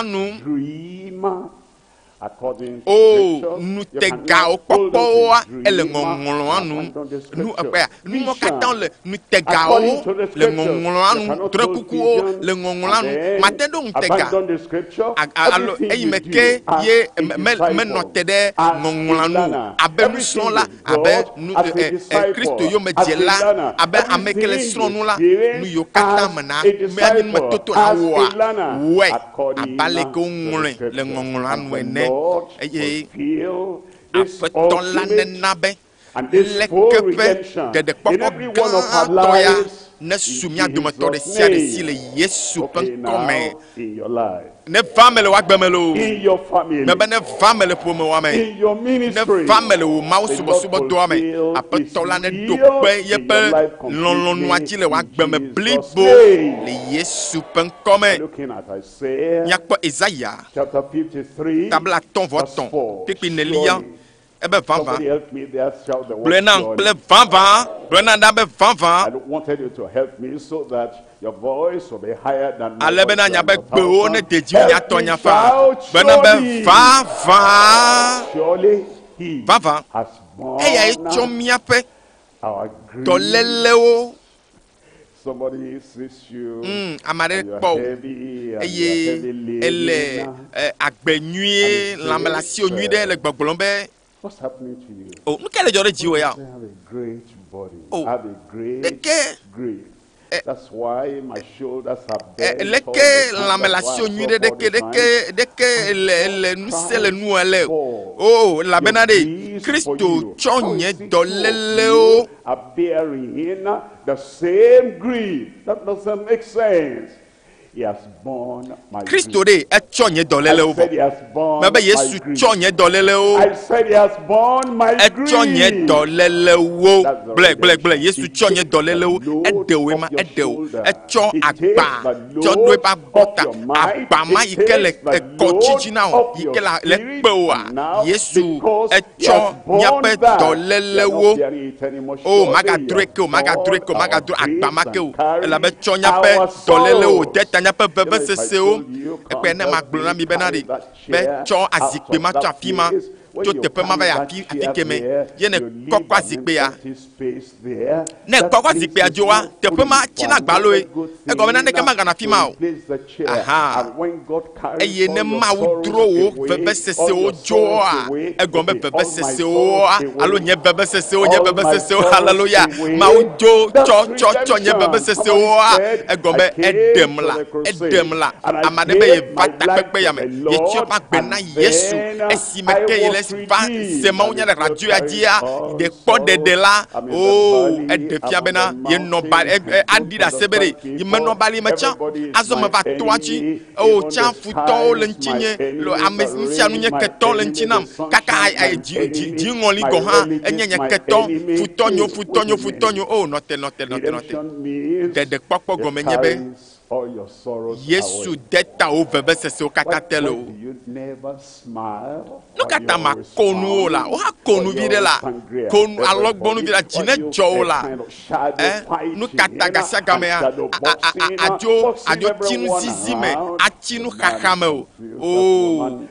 nu. Dream O nutegawo kpɔkpɔwoa ele ŋɔŋlɔa nu nu ekpea numɔ katã le nutegawo le ŋɔŋlɔa nu drɔ̃ekukuwo le ŋɔŋlɔa nu mate ɖo ŋutega alo eyi me ke ye menɔ te ɖe ŋɔŋlɔa nu abe nusrɔ̃la abe nu Kristo yomedzela abe ame ke le srɔ̃ nu la nu yiwo katã me na me numetoto na wɔa wɔe abe ale ke woŋlɔe le ŋɔŋlɔa nu ene eye Aƒetɔ la nena be leke ƒe ɖeɖekpɔkpɔ gãtɔ ya nesu mía dometɔ ɖe sia ɖe si le Yesu ƒe ŋkɔ me. Neva eme le wò agbe me loo, mebe neva eme le ƒomewòa me, neva eme le wò Mawu subɔsubɔdɔa me. Aƒetɔ la neɖo kpe yeƒe lɔlɔ̃nua dzi le wò agbe me blibo le Yesu ƒe ŋkɔ me. Míakpɔ Esaya ta 53 kpukpui enelia ebe vavã. Gblɔe nam kple vavã. Gblɔe nam ɖa be vavã. Ale bena nya be gbewo ne de dziwò nya tɔ nya faa. Gblɔe nam be vavã. Vavã. Eyae tsɔ míaƒe dɔlélewo. Ame aɖe kpɔ wò eye ele agbe nyuie, lãme le asiwò nyuie ɖe le gbɔgblɔm be, O, nu kae le dzɔ ɖe dziwò ya? O, ɖeke leke lãme le asiwò nyuie ɖe ɖeke ɖeke ɖeke le le ŋusẽ le nuwò ale o. O, elabena ɖe Kristo tsɔ nye dɔlélewo are bearing the same grief. That doesn't make sense. He has borne my Kristo ɖe etsɔ nye dɔlélewo vɔ. Mebe Yesu tsɔ nye dɔlélewo. Etsɔ nye dɔlélewo. Gblɔe, gblɔe, gblɔe. Yesu tsɔ nye dɔlélewo. Eɖe wòe ma, eɖe wò. Etsɔ agba tsɔ ɖo eƒe agbɔta. Agba ma yi ke le ekɔ tsitsi na wò, yi ke le ekpe wòa, Yesu etsɔ míaƒe dɔlélewo. O, magadroe ke o, magadroe ke o, magadro agba ma ke o. Elabe etsɔ míaƒe dɔlélewo de ta míaƒe vevesesewo. Ekpe ne magblɔ na mi bena ɖe, be tsɔ azikpui ma tso afi ma, tso teƒe ma va yi afi, afi kemɛ. Ye ne kɔkɔ azikpuia, ne kɔkɔ zikpuia dzoa, teƒe ma tsina gbaloe. Egɔme naneke maganɔ afi ma o. Aha. Eye ne Mawu dro wò vevesesewo dzoa, egɔme be vevesesewoa, alo nye vevesesewo, nye vevesesewo, haleluya. Mawu dzo tsɔ tsɔ tsɔ nye vevesesewoa, egɔme be eɖem la, eɖem la. Ame aɖe be yeva takpekpe ya me, yetsɔ eƒe agbe na Yesu esime ke yele va se mawunya le radio ya dzia, ɖe kpɔ ɖeɖe la, oo, eɖe fia bena yenɔ ba, aɖi ɖase be ɖe yemenɔ bali me tsã. Azɔ meva toa dzi, oo, tsã futɔwo le ŋutinye, le ame nu sia nu nye ketɔ le ŋuti nam, kaka dzi, dzi, dziŋɔli gɔ̃ hã enye nye ketɔ, futɔ nyo, futɔ nyo, futɔ nyo, oo, nɔte, nɔte, nɔte, nɔte. Ɖeɖekpɔkpɔ gɔme nye be Yesu de ta wò vevesesewo katã te loo. Nu ka ta mako nu o la? Wohã ko nu viɖe la, ko nu alɔgbɔnu viɖe la, dzi nedzɔ wò la. Eh, nu ka ta gasiagamea, a, a, a, adzo, adzo tsi nu zizi me, atsi nu xaxa me o. Oo,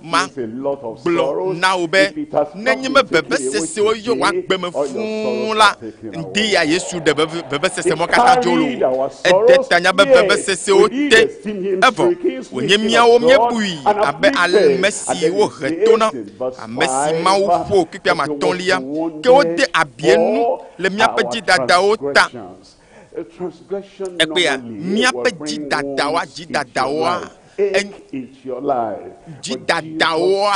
ma gblɔ na wò be, nenye be vevesesewo yɔ wò agbe me fũu la, ŋdi ya Yesu ɖe vevesese mɔ katã dzo loo. Ede ta nya be vevesesewo te, evɔ wònye míawo míebui abe ame si wohe to na, ame si Mawu ƒo kpekpe ame atɔ̃lia, ke wode abi enu le míaƒe dzidadawo ta. Ekpea, míaƒe dzidadawoa, dzidadawoa, dzidadawoa,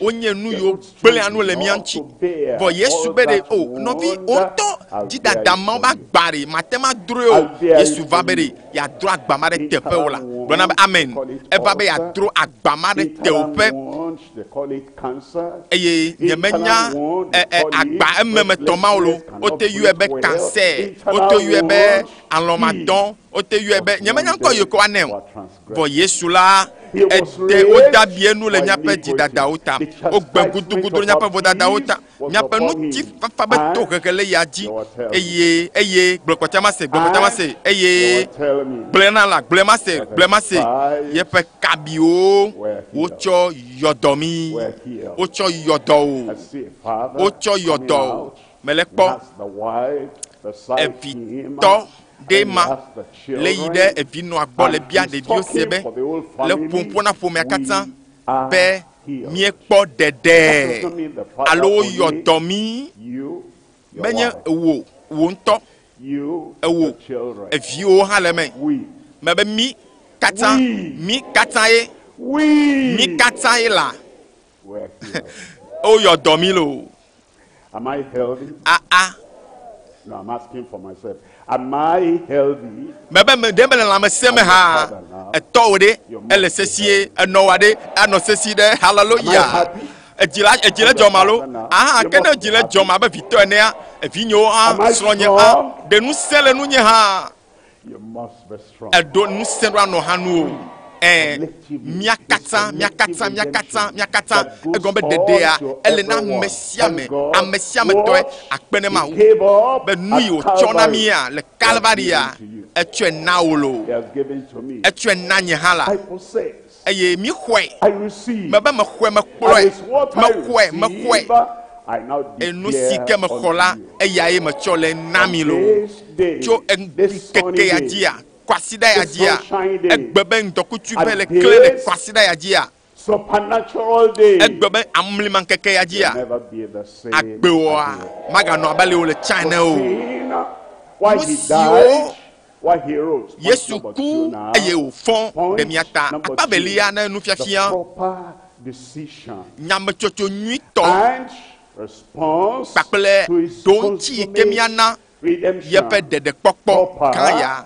wonye nu yiwo gblẽa nu le mía ŋuti. Vɔ Yesu be ɖe, o, nɔvi, wò ŋutɔ dzidada mawo be agba ɖe, mate ŋu adroe o. Yesu va be ɖe yeadro agba ma ɖe teƒewò la. Gblɔ na be, amen. Eva be yeadro agba ma ɖe tewòƒe. Eye nyemenya agba ememetɔ ma o lo. Wote yɔe be cancer, wote yɔe be alɔ̃madɔ, wote yɔe be, nyemenya ŋkɔ yi ke woanɛ o. Vɔ Yesu la, ede wode abi enu le míaƒe dzidadawo ta. Wogbe gudugudu ɖe míaƒe vodadawo ta. was Miaƒe upon him. ŋutifafa be And tohehe le ya dzi you will tell me. eye eye gblɔ kpɔtsia ma se gblɔ kpɔtsia ma se You eye will tell me gblɔe na la gblɔe ma se that the gblɔe ma se stripes yeƒe kabiwo were healed. wotsɔ yɔdɔ mi Were healed. wotsɔ yɔdɔ I o see a father wotsɔ coming yɔdɔ o out. mele He kpɔ has the wife beside him, evitɔ ɖe and he ma has the le yi ɖe children, evinɔa gbɔ le and bia he's ɖeviwo se talking be for the whole le family. ƒoƒo na ƒomea katã We are be healed. míekpɔ That ɖeɖe does not mean the father alo only, woyɔ dɔ mí you, your menye wife, wò wò ŋutɔ you, ewò your children. eviwo hã le eme We, mebe mí katã We. mí katã ye we mí katã ye la were healed. woyɔ dɔ mí loo Am I healthy? aa No, I'm asking for myself. Am I healthy? mebe me ɖe mele lãmesẽ me hã etɔwò ɖe ele sesie enɔwòa ɖe anɔ sesi ɖe Am I hallelujah happy? edzi la edzi le dzɔm alo aha ke ne edzi le dzɔm abe vitɔ enea evinyewo hã Am I srɔ̃nye hã strong? ɖe ŋusẽ le nunye hã You must be strong. eɖo ŋusẽ ɖo anɔ hã nu o ɛɛ Collectively, mía katã it's mía katã mía katã collective mía katã that goes egɔme be on ɖeɖea to ele na everyone. ame sia ame Thank God ame sia ame tɔe what akpe ne he Mawu gave up be nu yi at wòtsɔ na Calvary, mía le he has Kalvaria given to you. etsɔe na wò loo He has given to me. etsɔe na nye hã la I possess. eye mi xɔe I receive. mebe mexɔe And mekplɔe it's what I mexɔe mexɔe receive, I now enu si declare ke mexɔ la unto you. eya ye metsɔ le na mi loo This day, tso this sunny ŋkeke ya day, dzia kwasiɖa ya this dzia sunshine day, egbe be ŋdɔkutsu be and le kle le this kwasiɖa ya dzia supernatural day egbe be amlima ŋkeke ya will dzia never be the same agbewɔa again. maganɔ abe ale wòle tsã ene o Foreseen why Nu he siwo died, why he rose. Point Yesu number ku two now. eye wòfɔ ɖe Point mía ta number akpa two, velia ne the nufiafia proper decision nyametsotso nyuitɔ and response kpakple to his ɖoŋtsi yi ke consummate míana redemption. yeƒe ɖeɖekpɔkpɔ Proper gã ya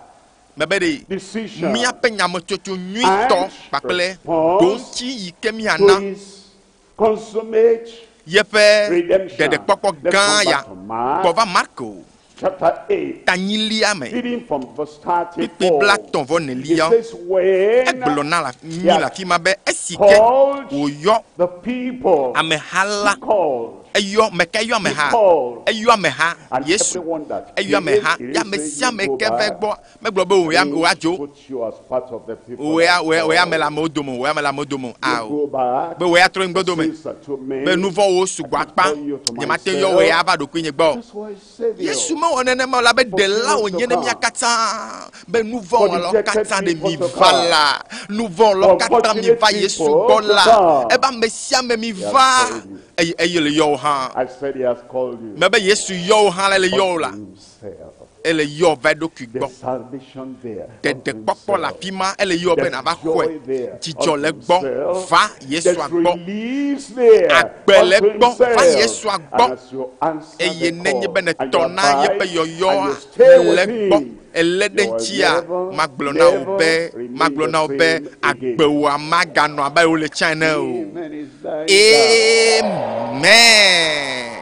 mebe ɖe decision míaƒe nyametsotso nyuitɔ and kpakple response ɖoŋtsi yi ke to míana his consummate yeƒe redemption. ɖeɖekpɔkpɔ Let's gã come ya back to Mark gbɔ va Marko chapter 8, tanyilia me reading from verse kpikpi 34. blatɔ̃ vɔ It nelia says, when egblɔ na la mí he had le afi ma be esi ke called wòyɔ the people, ameha la he called, eyɔ meka eyɔ he ameha called, eyɔ ameha and Yesu everyone that eyɔ came, ameha he ya didn't ame say sia you ame go ke va back. gbɔ megblɔ be wò ya He wò adzo put you as part of the people wò ya that wò ya wò ya me le called. amewo dome wò ya me le amewo dome You ao go back. be wò ya trɔ ŋgɔ The dome sins are too many. be nu vɔ̃wo sugbɔ I akpa can call you to nyemate yɔ wò ya myself. ava ɖokuinye gbɔ o. That's why I save you. Yesu mewɔ nenema o la be For ɖela sinners wònye to ne mía come. katã be nu vɔ̃ For wɔlawo dejected katã ɖe mi people to va come. la nu vɔ̃ wɔlawo For katã mi unfortunate va Yesu people gbɔ to la come. ebe ame sia ame mi He has va called you. eye eye le yɔ wò hã I said he has called you. mebe Yesu yɔ wò hã la ele yɔ wò la Unto himself. ele yɔ va eɖokui The gbɔ salvation there. unto ɖeɖekpɔkpɔ le himself. afi ma ele yɔ be There's nava joy xɔe there dzidzɔ unto le gbɔ himself. va There's Yesua gbɔ release there Agbe le unto gbɔ va himself. Yesua gbɔ And as you answer eye the nenye call be and you nètɔ na yeƒe abide and yɔyɔa you stay le with gbɔ him, elé ɖe you will ŋutia never, magblɔ na wò never be remain magblɔ the na wò be same again. agbewòa maganɔ abe wòle tsã ene o Amen is dying down. amen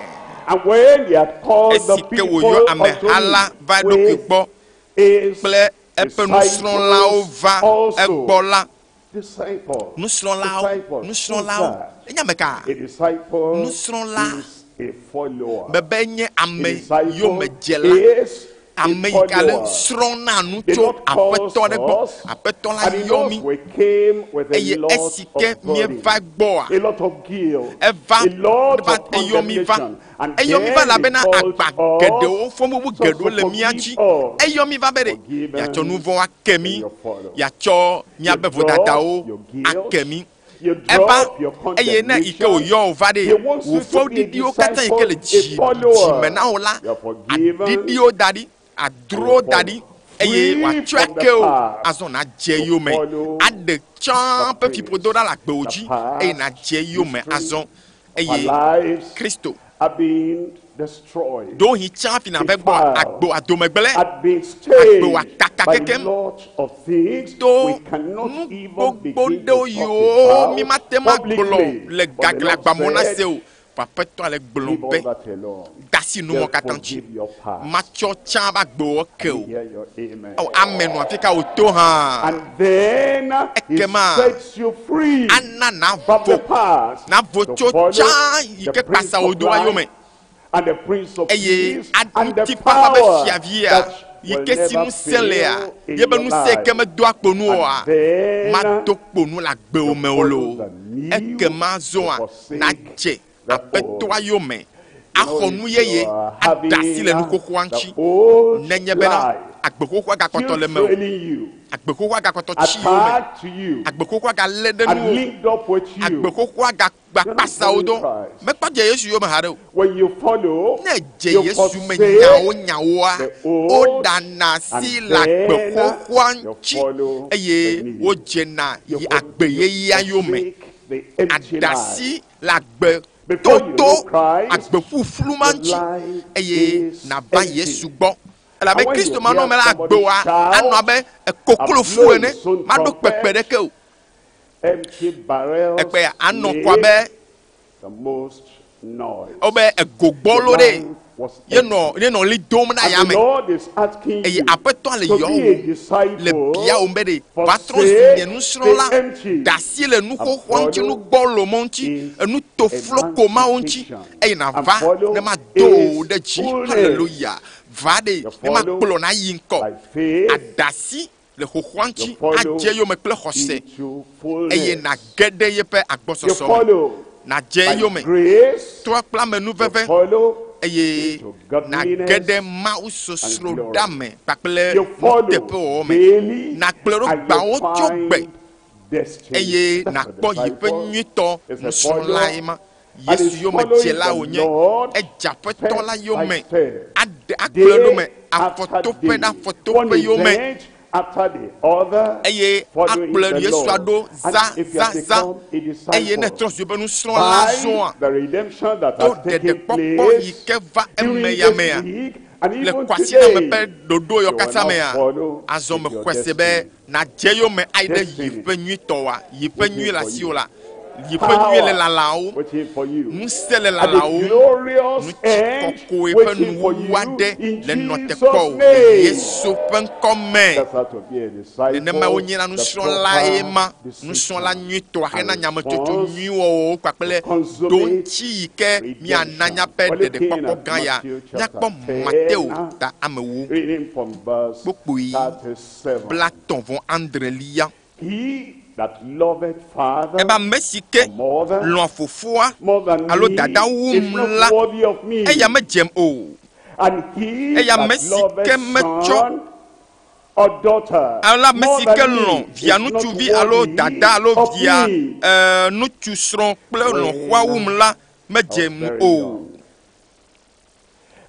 And when he had called the esi ke people wòyɔ unto ameha la him va eɖokui with gbɔ his kple eƒe nusrɔ̃lawo disciples va also. egbɔ la Disciples. nusrɔ̃lawo Disciples. Who's nusrɔ̃lawo that? enye ame ka A disciple Nusrɔ̃la. is a follower. mebe nye A ame disciple yomedzela is a ame yi ke ale follower. srɔ̃na nu The tso Lord calls aƒetɔ ɖe gbɔ us, aƒetɔ la and he yɔ knows mí we came with a eye lot esi ke of burden, míeva gbɔa a lot of guilt, eva a lot va of eyɔ mí va condemnation. And eyɔ mí va then he elabena called agba geɖewo us fɔbubu so to geɖewo le mía forgive dzi us. eyɔ mí va be ɖe Forgiven miatsɔ nu vɔ̃ ake mí and your follow. miatsɔ miaƒe You drop vodadawo your guilt, ake mí You eva drop your eye ne yi ke condemnation. wòyɔ wò va ɖe He wants wò you to be a fɔɖiɖiwo katã yi ke le disciple, dzi a follower. dzime na wò la You are forgiven. aɖiɖiwo da ɖi adrowo da ɖi eye Free wòatsɔe from the ake o past azɔ nàdze to yome follow aɖe tsã the ƒe fiƒodo ɖa le agbewo The dzi past eye nàdze yome history azɔ Our eye lives Kristo are being destroyed. ɖewohĩ tsã hafi nàva gbɔ Defiled. agbo adomegblẽ Had been stained Agbe wakaka by kekem. lot of things to we cannot nu even gbogbo begin ɖewo to yiwo talk mi about mate ŋu agblɔ publicly. le But the Lord gaglagbamɔ na said, se o aƒetɔ le gblɔ leave be all that alone. dasi numɔ Just katã dzi forgive your past. matsɔ tsã va agbewɔ ke o Hear your amen. Ɔ, ame nɔ afi ka wòto hã And then he Ekema, sets you free ana from the navo past navo to tso follow tsã yi the ke Prince kpasa of wò doa Life yome and the Prince of Eye Peace and the ŋutifafa be power fiavia that yi will ke si never ŋusẽ lea fail in ye be your ŋusẽ life. ke medoa kponu oa And then mado kponu le agbewo me o follow loo the new ekema zɔa forsake nadze the aƒetɔa old. yome You know, axɔ nu if yeye you are ada asi le having nuxoxoa the ŋuti old nenye bena life agbe xoxoa gakpɔtɔ still le me o trailing you, agbe xoxoa gakpɔtɔ tsi wo me attached to you, agbe xoxoa galé ɖe and nuwo linked up with you. agbe xoxoa You're not gakpasa wo following do Christ. mekpɔ dze Yesu yome haɖe o When you follow, ne dze you Yesu me forsake nyawo nyawoa the old woɖana asi and le agbe then xoxoa you ŋuti follow eye the new. wodzena You yi for- agbe you yeyea yome forsake the empty ada life. asi le agbe Before you toto know Christ, agbe ƒuƒlu ma your ŋuti life eye is nava empty. Yesu gbɔ elabe And when Kristo you manɔ hear me la somebody agbewoa shout anɔ abe and koklofu blow ene his own maɖo kpekpe trumpet, ɖeke o empty barrels ekpe anɔ kɔ make abe the most noise. wobe egogbɔlo Your ɖe life was yenɔ empty. yenɔ li dom na And the yame Lord is asking eye you aƒetɔa le to be yɔwò a le disciple, biawò be ɖe va trɔ zu nye forsake nusrɔ̃la the empty da asi le and nuxoxoa ŋuti follow nugbɔlo mɔ ŋuti is enutofloko mawo ŋuti emancipation. eye And nava ne follow mado wò is ɖe dzi fullness. hallelujah va ɖe You ne follow makplɔ na yi ŋkɔ by faith, ada asi le xoxoa you ŋuti follow adze yome kple xɔse into eye fullness. nage ɖe yeƒe You agbɔsɔsɔ me follow nadze by yome grace, trɔ kple you amenuveve follow eye into nage godliness ɖe mawu and sosro glory. ɖa me kpakple You follow nuteƒewɔwɔ me daily nakplɔe ɖo and you gbawo tso gbe find destiny. eye That's the nakpɔ yi ƒe disciple. nyuitɔ Is a nusrɔ̃la follower ye ma and Yesu is yome following dzela the wònye Lord edze aƒetɔ la step by yome step, aɖe akplɔe ɖo me day after afɔtoƒe day, ɖe one afɔtoƒe yome event after the other, eye following akplɔe the Yesu Lord. aɖo And za if you za have za become a eye ne disciple trɔ zu ebe nusrɔ̃la by zɔa the redemption that to has taken ɖeɖekpɔkpɔ yi place ke va eme during ya this mea week and le even kwasiɖame ƒe today, ɖoɖo yɔ you will katã now mea follow azɔ with your mexɔe se be destiny. nadze yome ayi ɖe yi Destiny ƒe nyuitɔ wa yi ƒe waiting nyui le for asiwò you. la yi ƒe nyui le Power lalawo waiting for you. ŋusẽ le And the lalawo glorious end ŋutikɔkɔe ƒe waiting for nuwuwu you aɖe in le nɔ te Jesus' kpɔ o le name. Yesu ƒe ŋkɔ me That's how to be a nenema disciple, wonye na the nusrɔ̃la ye proper ma nusrɔ̃la decision nyuitɔa hena and nyametsotso response nyui wɔwɔwo kpakple to consummate ɖoŋtsi yi ke míana redemption. míaƒe We're looking ɖeɖekpɔkpɔ at gã ya Matthew míakpɔ chapter Mateo 10, ta amewo reading from verse kpokpoe 37. blatɔ̃ vɔ adrelia He that loveth father ebe ame si ke or mother lɔ̃a fofoa more than alo me dada is wum not la worthy of me. eya medzem o And he eya that ame si ke loveth metsɔ son or daughter alo ame more si ke than lɔ̃ me via is not ŋutsuvi alo worthy dada alo of via me. ŋutsu srɔ̃ kple lɔ̃xoa When wum la I was medzem very o young,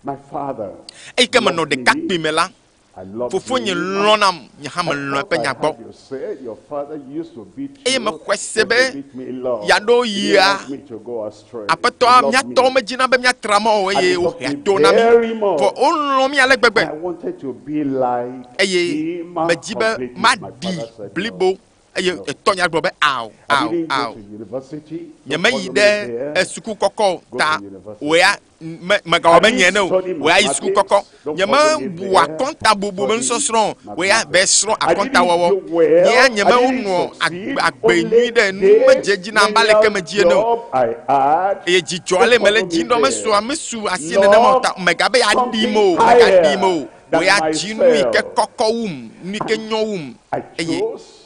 my father eyi ke menɔ loved me. ɖekakpui me la I loved fofonye him. lɔ̃nam nye hã I melɔ̃ thought eƒe I nya gbɔ heard you say your father used to beat eye you, mexɔe se but be he beat me love. yeaɖo He didn't yia want me to go astray. He aƒetɔa loved míatɔwo me. medzina be míatra mɔ o And eye he loved wohea me to na mí very vɔ much. wolɔ̃ mí ale gbegbe I wanted to be like eye him medzi be completely. My maɖi father said no. blibo eye No. etɔnya gblɔ be ao I ao didn't go ao to university. Don't nyemeyi follow me ɖe there. esuku kɔkɔ o Go ta to university. wò ya me megawɔ I be nye didn't ene o study wò ya yi suku kɔkɔ mathematics. Don't follow me nyemebu there. akɔntabubu be Study nusɔsrɔ̃ o wò ya be mathematics. srɔ̃ I didn't akɔntawɔwɔ do well. nye ya I nyemenɔ didn't succeed. agbe Only nyui ɖe nu this medze dzi na abe aleke menial medzi ene o job I had. eye dzidzɔ Don't ale mele follow dzi me ŋutɔ mesu there. amesu asi nenema o Love ta megabe yeaɖim something o megaɖim o higher wò than ya dzi nu yi ke myself. kɔkɔ wum nu yi ke And nyɔ wum I eye chose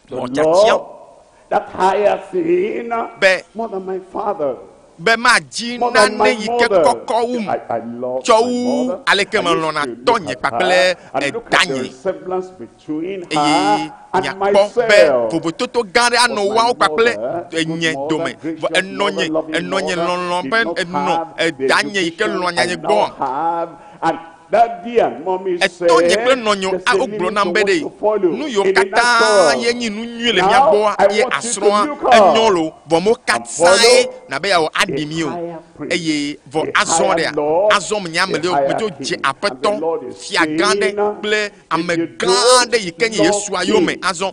to mɔ tiatia love that higher thing be more than my father, be madzi more than nane my yi ke mother. kɔkɔ wum I loved tsɔ my wu mother. aleke I used melɔ̃na to look tɔnye at kpakple her and look at the edanye resemblance between eye her and miakpɔ be myself. vovototo gã aɖe anɔ But my woawo kpakple mother, good enye mother, dome vɔ gracious enɔnye mother, loving enɔnye mother, lɔlɔ̃ did be not enɔ have the edanye yi ke education lɔ̃ I nyanye now gbɔa have. And daddy and mommy etɔnye kple said nɔnye there's a a wogblɔ limit nam to be what ɖe you follow nu yiwo in the katã ye natural. nyi nu nyui le mía Now gbɔa I ye want you to asrɔ̃a look enyɔ up lo vɔ mo and katãe follow nabe yeawɔ a aɖi mi o higher prince, eye vɔ a azɔ higher ɖea Lord, azɔ me nya a me ɖewo higher medzo dze King. And the aƒetɔ Lord is fia gã ɖe saying, kple if ame you gã don't ɖe yi ke nye love Yesua yome him, azɔ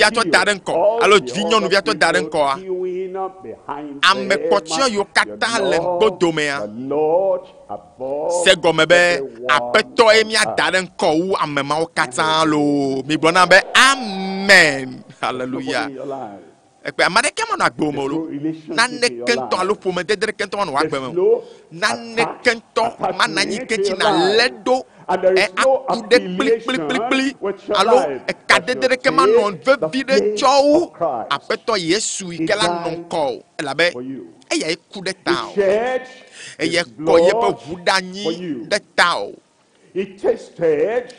viŋutsuvi tsɔ da ɖe ŋgɔ alo vinyɔnuvia tsɔ da ɖe ŋgɔa, ame kpɔtɔe yiwo katã le ŋgbodomea, above Se gɔme be everyone aƒetɔ ye on míada earth. ɖe ŋkɔ wu ame mawo katã loo. Migblɔ na be amen. Hallelujah. Nobody in your life. Ekpe ame aɖeke menɔ agbe me o There's no lo. relationship in Naneke your ŋutɔ alo life. ƒomedede ɖeke ŋutɔ manɔ wò agbe There's me o. no Naneke ŋutɔ attachment mana anyi to ke dzi your nàlé life. ɖo And there ɛ is no aku ɖe affiliation kplikplikplikpli with your alo life that ekadede shall ɖeke manɔ take the vevi ɖe place tsɔ wu of Christ. aƒetɔ Yesu yi He ke la nɔ died ŋkɔ o elabe for you. eyae ku ɖe He ta o. shed Eye his kɔ yeƒe blood ʋu ɖe anyi for you. ɖe ta o. He tasted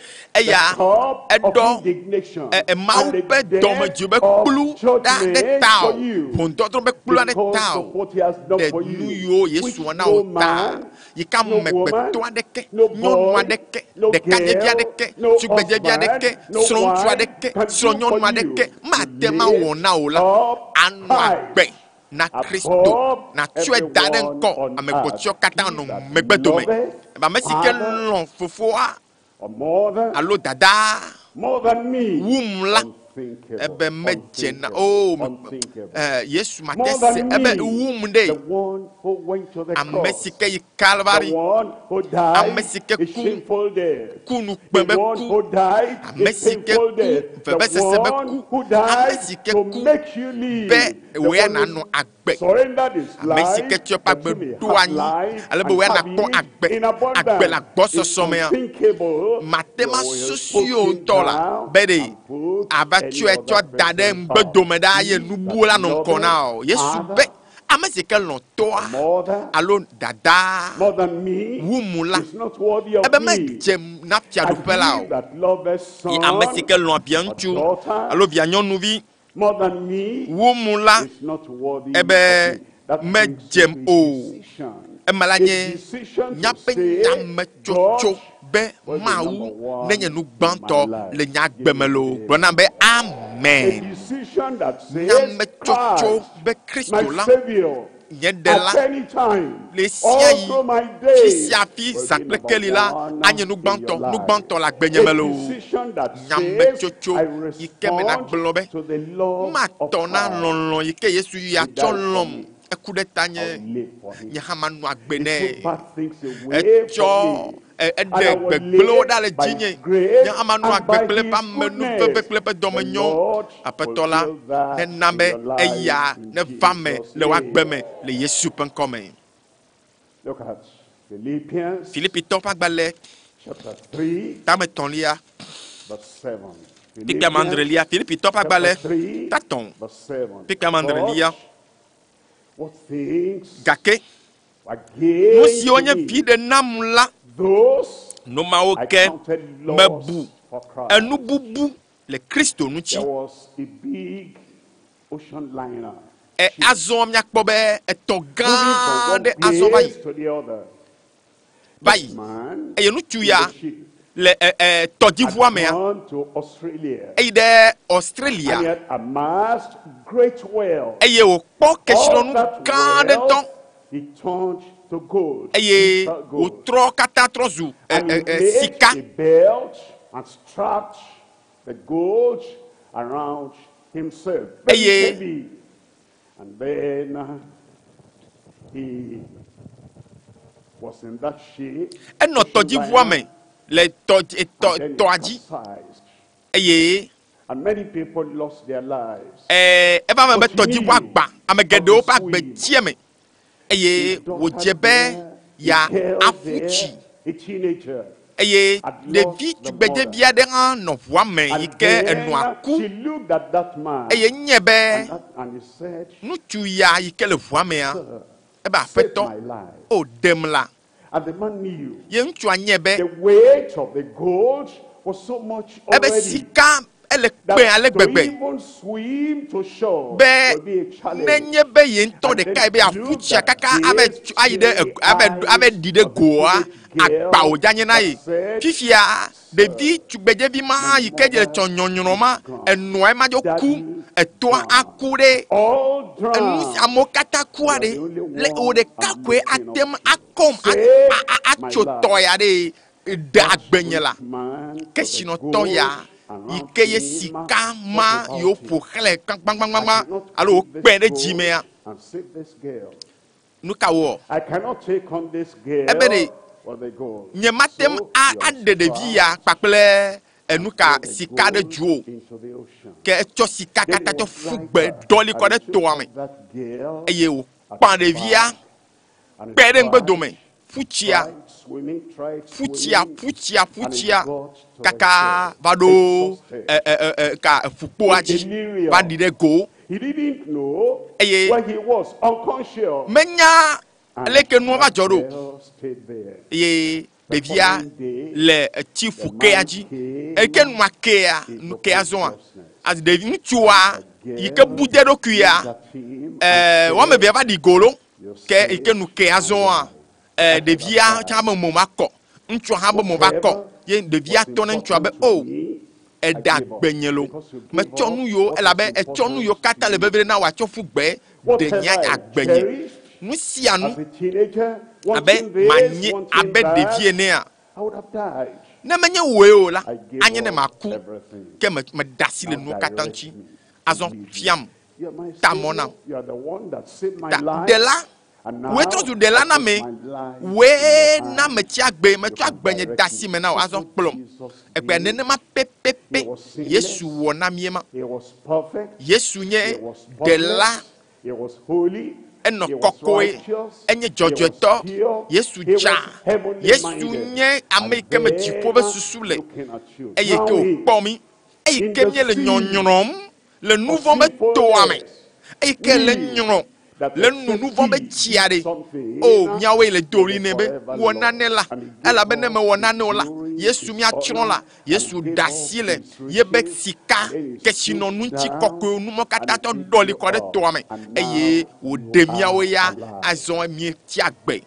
the Eya cup of eɖɔ indignation ɛ ɛ Mawu and the ƒe death dɔmedzoe ƒe of kplu ɖa ɖe judgment ta o. for you. Ʋɔnudɔdrɔ̃ ƒe kplu ɖa ɖe Because ta of o. what he has done Ɖe for nu you, yiwo which Yesu wɔ na no wò ta man, yi ke no amegbetɔ woman, aɖeke, no nyɔnu boy, aɖeke, no ɖekadzevi girl, aɖeke, no tugbedzevi husband, aɖeke, no srɔ̃ŋutsu wife aɖeke, can do for srɔ̃nyɔnu you. aɖeke You mate ŋu awɔ lift na wò la, up anɔ Christ agbe na Kristo above nàtsɔe da ɖe everyone ŋkɔ on earth. amegbetɔwo katã He nɔ that megbe dome. loveth Ebe ame si ke father lɔ̃ fofoa or mother alo dadaa more than me, wum la, unthinkable, ebe medze na unthinkable, o unthinkable. ɛ Yesu mate More se than ebe me, wum ɖe. the one who went to the Ame cross, si ke yi the Kalvari, one who ame died si ke a ku shameful death, ku nukpe the be one ku, who died a ame si ke painful ku death, the vevesese be one ku, who ame died si ke to ku make you be live, the wò ya one who nànɔ agbe. surrendered his Ame si ke life tsɔ eƒe that agbe you may ɖo have anyi life ale be and wò ya have nàkpɔ it agbe, in agbe le abundance. It's agbɔsɔsɔ mea. unthinkable Mate you ma will susu put o him ŋutɔ la down be ɖe and put ava any tsɔe other tsɔ da ɖe person up. ŋgbedome ɖaa ye He nubuwo that la nɔ ŋkɔ loveth na o. Yesu be father ame si ke lɔ̃ or tɔa mother alo dadaa more than me wum la, is not worthy of ebe me. medze na And fiaɖuƒe la he o. that loveth Yi ame si son ke lɔ̃ via or ŋutsu daughter alo via nyɔnuvi more than me wum la, is not worthy ebe of me. That brings you medzem to a o. decision. Ema la A nye decision to míaƒe say, nyametsotso God be will be Mawu number one nenye nu in my gbãtɔ life. le nye agbe Give me me loo. amen. Gblɔ nam be A amen. decision that says, Nyametsotso Christ, be my Kristo la Savior, nye at ɖela any time, le sia all yi through my fi days, sia fi will zã be kple number keli la one anye nu in your gbãtɔ nu life. gbãtɔ le agbenye A me loo. decision that says, Nyametsotso I yi ke me respond nagblɔ be to the love of matɔ na Christ. lɔlɔ̃ yi ke Yesu ya He tsɔ died for lɔ̃m me. eku ɖe tanye I'll live for him. nye hã manɔ agbe He nɛ. took bad things away Etsɔ from me. ɛ And eɖe I will gbegblẽwo live ɖa le by dzinye. his grace Nye hã manɔ and agbe by kple eƒe his amenuveve goodness. kple eƒe The dɔmenyo. Lord Aƒetɔ will la fill that nena in be your life eya in neva me Jesus' le wò agbe name. me le Yesu ƒe ŋkɔ me. Look at Philippians Filipitɔwo ƒe agbalẽ chapter 3, tame etɔ̃lia verse 7. kpikpi ame Philippians adrelia. Filipitɔwo ƒe chapter agbalẽ 3, tatɔ̃ verse 7. kpikpi ame adrelia. But what things Gake were nu gain siwo to nye me, viɖe nam la, those nu mawo I ke counted mebu loss for Christ. enububu le Kristo ŋuti. There was a big ocean liner Ɛ ship azɔ míakpɔ be etɔ gã moving from one aɖe azɔ va yi place to the other. va This yi man eye ŋutsu in ya the ship le ɛ ɛ tɔdziʋua had mea gone to Australia eyi ɖe and he Australia had amassed great wealth. eye wòkpɔ All kesinɔnu that gã aɖe ŋutɔ wealth he turned to gold, eye bitter gold. wòtrɔ katã trɔ zu ɛ And he ɛ ɛ made sika a belt and strapped the gold around himself. Very eye heavy. And then he was in that ship, enɔ ocean tɔdziʋua liner, me le tɔ tɔ and then it tɔa dzi capsized. eye And many people lost their lives. ɛɛ eva me be But he tɔdziʋua knew gbã ame how to geɖewo ƒe agbe swim. tsi eme eye His daughter wòdze be there, a ya girl aƒu there, tsi a teenager, eye had lost ɖevi the tugbedzevi mother. aɖe hã nɔ ʋua me yi And ke then enɔa ku she looked at that man eye nye be and, that, and he said, ŋutsu ya yi ke le ʋua mea Sir, ebe save aƒetɔ my life. o ɖem la And the man knew ye ŋutsua nye be the weight of the gold was so much ebe already sika ele that kpẽ ale to gbegbe even swim to shore be will be a challenge. nenye be ye ŋutɔ And then ɖekae be aƒu looked tsia at kaka ave these tso ayi ɖe teary eg- ave ave eyes ɖi ɖe of the goa teenage agba girl wòdze anye na that ye said, fifia Sir, ɖevi tugbedzevi ma my yi ke dze mother tsɔ nyɔnyrɔ is ma gone, enɔa ema dzo ku daddy etoa gone, aku ɖe all enu si drowned. amewo katã kua You are ɖe the only le wò one ɖeka I'm koe looking ate up ŋu to. akɔm a Save a my atso tɔ life. ya ɖe ɖe That agbenye la rich man with the kesinɔtɔ gold ya yi around ke ye him, sika what ma yiwo about ƒo him? xlẽ I gbãgbãgbãgbã cannot alo keep this wokpẽ ɖe gold dzimea and save this girl. Nu ka wɔ? I cannot take on this girl Ebe ɖe with the gold. nye mate ŋu aɖe ɖevi ya kpakple enu ka sika ɖe dzu o. Into the ocean. Ke etsɔ sika katã tsɔ ƒu gbe ɖɔli kɔ ɖe toa me That girl eye wòkpã ɖevia and kpe ɖe ŋgbedome ƒutsia tried swimming, tried ƒutsia swimming, ƒutsia and ƒutsia it got to the kaka shore. va ɖo Exhausted. ɛ ɛ ɛ ɛ ka ƒukpoa dzi va ɖi ɖe go He didn't know Eye- where he was, unconscious. menya And leke nua va dzɔ ɖo girl stayed there. eye ɖevia le etsi ƒukea dzi eke nua kea nu kea zɔa azi ɖevi ŋutsua yi ke bu de ɖokuia ɛɛ wɔme evea va ɖi go lo ke yi ke nu kea zɔa ɛɛ ɖevia tsã be mo va kɔ ŋutsua hã be mo va kɔ ye ɖevia tɔ ne ŋutsua be o eɖe agbe nye lo metsɔ nu yiwo elabe etsɔ nu yiwo katã le vevie na wòatsɔ ƒu gbe ɖe nye agbe nye nu sia nu As a teenager, abe wanting this, manye wanting abe that, ɖevi enea I would have died. ne menye wòe o la I gave anye ne up maku everything. ke me meɖe asi le nuwo katã ŋuti azɔ fiam You are my ta mɔ nam savior. You are the one that saved my ta life. ɖela And now wòe trɔ zu ɖela na I me put my life wòe in your na hands. metsi agbe metsɔ You can agbe nye direct de asi me na wò me. azɔ That's what kplɔm Jesus egbea did. nenema pɛpɛpɛ He was sinless. Yesu wɔ na mie ma He was perfect. Yesu nye He was spotless. ɖela He was holy. enɔ He was kɔkɔe righteous. enye He was dzɔdzɔetɔ pure. Yesu He was dza heavenly Yesu minded. nye ame yi And ke me dziƒo be then susu le looking at you. eye Now ke he wòkpɔ mi eyi in ke the míele sea nyɔnyrɔm le nu of vɔ̃ be toa me sinfulness, eyi ke le we nyrɔ that le nu nu vɔ̃ be accept tsia ɖe something o míawoe le do to ɣli the nɛ be forever wɔ Lord. nane la And he gave elabe ne up mewɔ his nane o la glory, Yesu his míatsrɔ̃ la honor, and Yesu gave ɖe up asi le his yebe riches, sika and then he stooped kesinɔnu ŋuti down kɔkɔewo numɔ katã and tɔ picked ɖɔli you kɔ ɖe up. toa me And eye now you wòɖe are míawo ya alive. azɔ mietsi agbe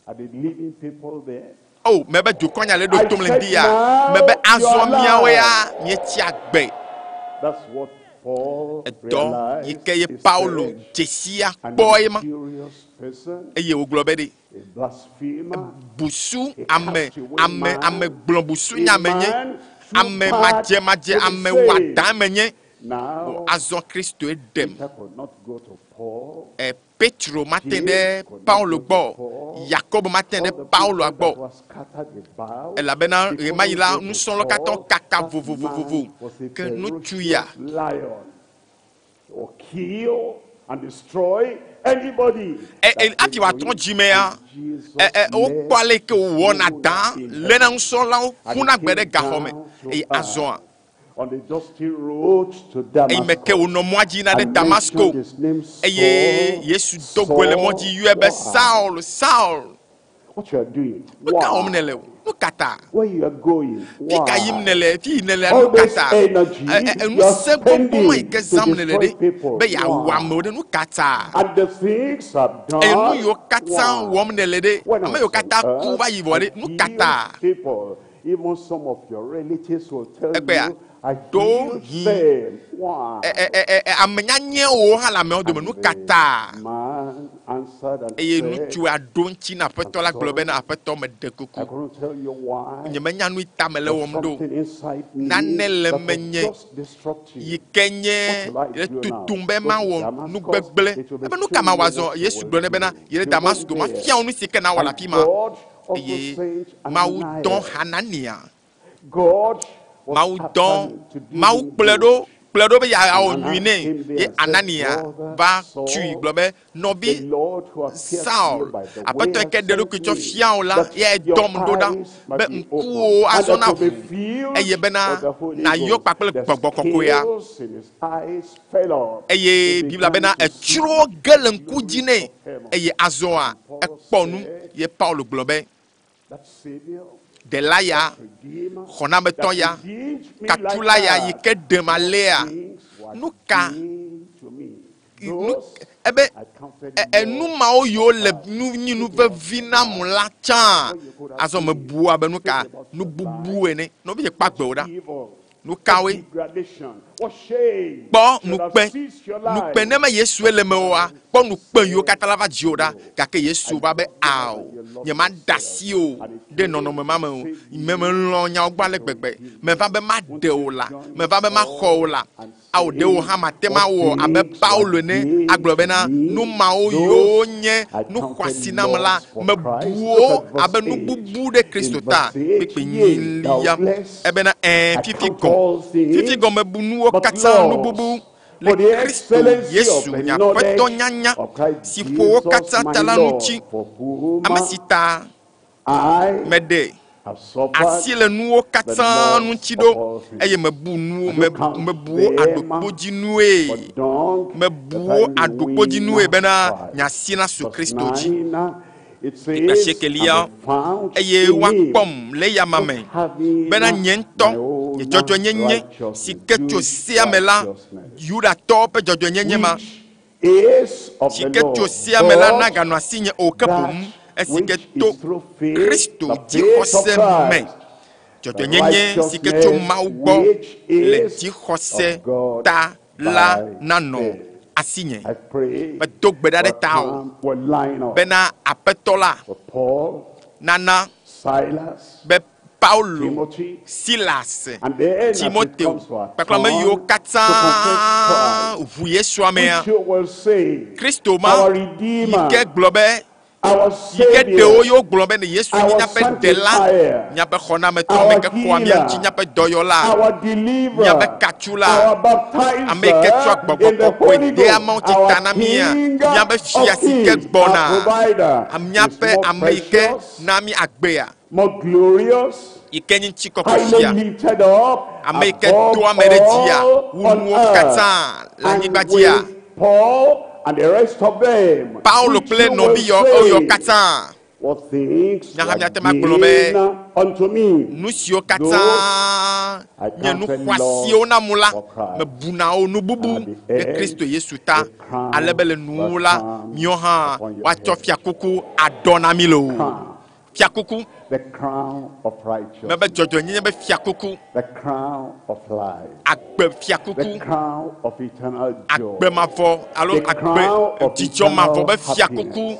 Are the living people there? o mebe dukɔnya le ɖo I tom le said ŋdi ya now mebe you azɔ are míawo ya alive. mietsi agbe That's what Paul edɔ yi realized. ke ye He Paulo said, dzesia an kpɔ ye ma imperious person, eye wògblɔ be ɖe a blasphemer, busu a ame castaway ame man, ame gblɔ busu a nya me nye man too ame bad madzemadze to be ame saved. wɔadã me nye Now, azɔ Kristoe ɖem Peter could not go to Paul. ɛ Petro mate James ɖe could not Paulo go to gbɔ Paul. Yakobo mate All ɖe the people Paulo that gbɔ were scattered about, elabena they ɣemaɣi couldn't la go to nusrɔ̃lawo katã Paul. kaka That vovovovovo man was a ke ŋutsu ya ferocious lion. He will kill and destroy anybody ɛ that ɛ came hafi to wòatrɔ him. dzimea And Jesus ɛ ɛ wokpɔ left ale yi ke his wòwɔna throne dã in léna heaven nusrɔ̃lawo and ƒuna he gbe ɖe came gaxɔ me down to eye azɔa earth on the dusty road to eyi me ke Damascus wònɔ mɔa dzi yina ɖe and Damasko mentioned his name eye Saul. Yesu do goe le mɔ dzi Saul, yɔe be why? Saul Saul What you are doing? nu ka wɔm Why? nèle o nu ka ta Where you are going? fi ka yim Why? nèle fi yi nèle All nu ka this ta energy ɛ ɛ you are ŋusẽ gbogbo ma yi spending ke to zãm nèle destroy ɖe people. be yeawu Why? amewo ɖe nu ka ta And the things I've eye nu done. yiwo katã Why? wɔm nèle ɖe When I ame was yiwo on katã ku earth, va yi vɔ I ɖe nu ka ta healed people. Even some of your relatives will tell egbea you, I ɖo healed hi them. Why? ɛ ɛ ɛ ɛ ame nyanyɛwo hã le amewo dome And nu ka the ta man answered and eye said, ŋutsua ɖo ŋuti na I'm aƒetɔ la gblɔ sorry. bena aƒetɔ meɖe I kuku couldn't tell you why. nyemenya nu yi ta mele There's wɔm ɖo something inside me nane le that was menye just destructive. yi ke nye What will I le do now? tutum be Go to mawɔ nu Damascus, gbegblẽ it will be ebe nu ka showing mawɔ you azɔ what you Yesu will gblɔ nɛ do. bena yi ɖe You went Damasko there, mafia wo nu si ke nawɔ le and afi ma God also eye sent Mawu dɔ Ananias. Hanania God was Mawu after dɔ him to do Mawu him kplɔe good. ɖo kplɔe ɖo be yeawɔ And nyui Ananias nɛ came there ye and said, Anania Brother va tui Saul, gblɔ be the nɔvi Lord who appeared to you Saul by the way aƒetɔ yi has ke ɖe sent ɖokui tsɔ me, fia wo la that ye your dɔm ɖo ɖa eyes be might be opened ŋkuwo and azɔ that na you be ʋu filled eye bena with the Holy nàyɔ Ghost. kpakple The gbɔgbɔ kɔkɔea scales in his eyes fell off. eye He Biblia began bena to see etsro the ge le ŋku glory dzi nɛ of heaven. eye azɔa And Paul ekpɔ nu said, ye Paulo gblɔ be That Savior, ɖela ya that Redeemer, xɔnametɔ that ya redeemed me like katula ya yi that, ke ɖem those alea things were nu ka gain to me. nu Those ebe I counted ɛ ɛ nu loss mawo yiwo le for nu nyi nu Think about vevi your nam life. la tsã What you could have azɔ been. mebua be nu Think ka about nu your bubu life. ene nɔvi dze kpa What gbewo ɖa evil, nu what kawoe degradation, Kpɔ nukpe, nukpe ne me Yesue le me oa, kpɔ nukpe yiwo katã la va dziwò ɖa. Gake Yesu va be, Ao, nyemaɖe asi o ɖe nɔnɔme ma me o. Me melɔ̃ nyawo gbɔ ale gbegbe. Meva be maɖe wò la, meva be maxɔ wò la. Ao, ɖe wò hã mate ŋu awɔ abe Paulo ene agblɔ bena, Nu mawo yiwo nye nu xɔasi nam la, mebu wo abe nu bubu ɖe Kristo ta. Kpukpui nyilia ebena, Ɛ̃, fifi gɔ̃, fifi gɔ̃ mebu nuwo katã nu bubu le Kristo Yesu, nye Aƒetɔ nyanya si ƒo wo katã ta la ŋuti, ame si ta meɖe asi le nuwo katã ŋuti ɖo, eye mebu nuwo, mebu wo aɖokpodzinue, mebu wo aɖokpodzinue bena nye asi nasu Kristo dzi. Kpekpe asiekelia, eye woakpɔm le eyama me bena nye ŋutɔ, nye dzɔdzɔenyenye si ke tso sea me la, Yudatɔwo ƒe dzɔdzɔenyenye ma, si ke tso sea me la naganɔ asinye o, ke boŋ esi ke to Kristo dzixɔse me, dzɔdzɔenyenye si ke tso Mawu gbɔ le dzixɔse ta la nanɔ asinye. Medo gbe ɖa ɖe tawò bena Aƒetɔ la nana be Paulo, Silas, Timoteo kpakple ame yiwo katã ʋu Yesua mea, Kristo ma yi ke gblɔ be yi ke ɖewo yewo gblɔ be ne Yesu nye míaƒe Ɖela, míaƒe xɔnametɔ, ame ke kɔa mía ŋuti, míaƒe dɔyɔla, míaƒe katsula, ame yi ke tsɔa gbɔgbɔ kɔkɔe dea Mawu tsi ta na mía, míaƒe fia si ke gbɔna, míaƒe ame yi ke na mí agbea, yi ke nye ŋutikɔkɔe fia, ame yi ke doa ame ɖe dzia wu nuwo katã le anyigba dzia. Paulo kple nɔviyɔwo katã nya hã míate ŋu agblɔ be nu siwo katã nye nu xɔasiwo nam la, mebuna wo nu bubu ɖe Kristo Yesu ta, ale be le nuwuwu la, míawo hã woatsɔ fiakuku aɖɔ na mí loo. Fiakuku. Mebe dzɔdzɔenyenye be fiakuku. Agbe fiakuku. Agbe mavɔ alo agbe dzidzɔ mavɔ be fiakuku.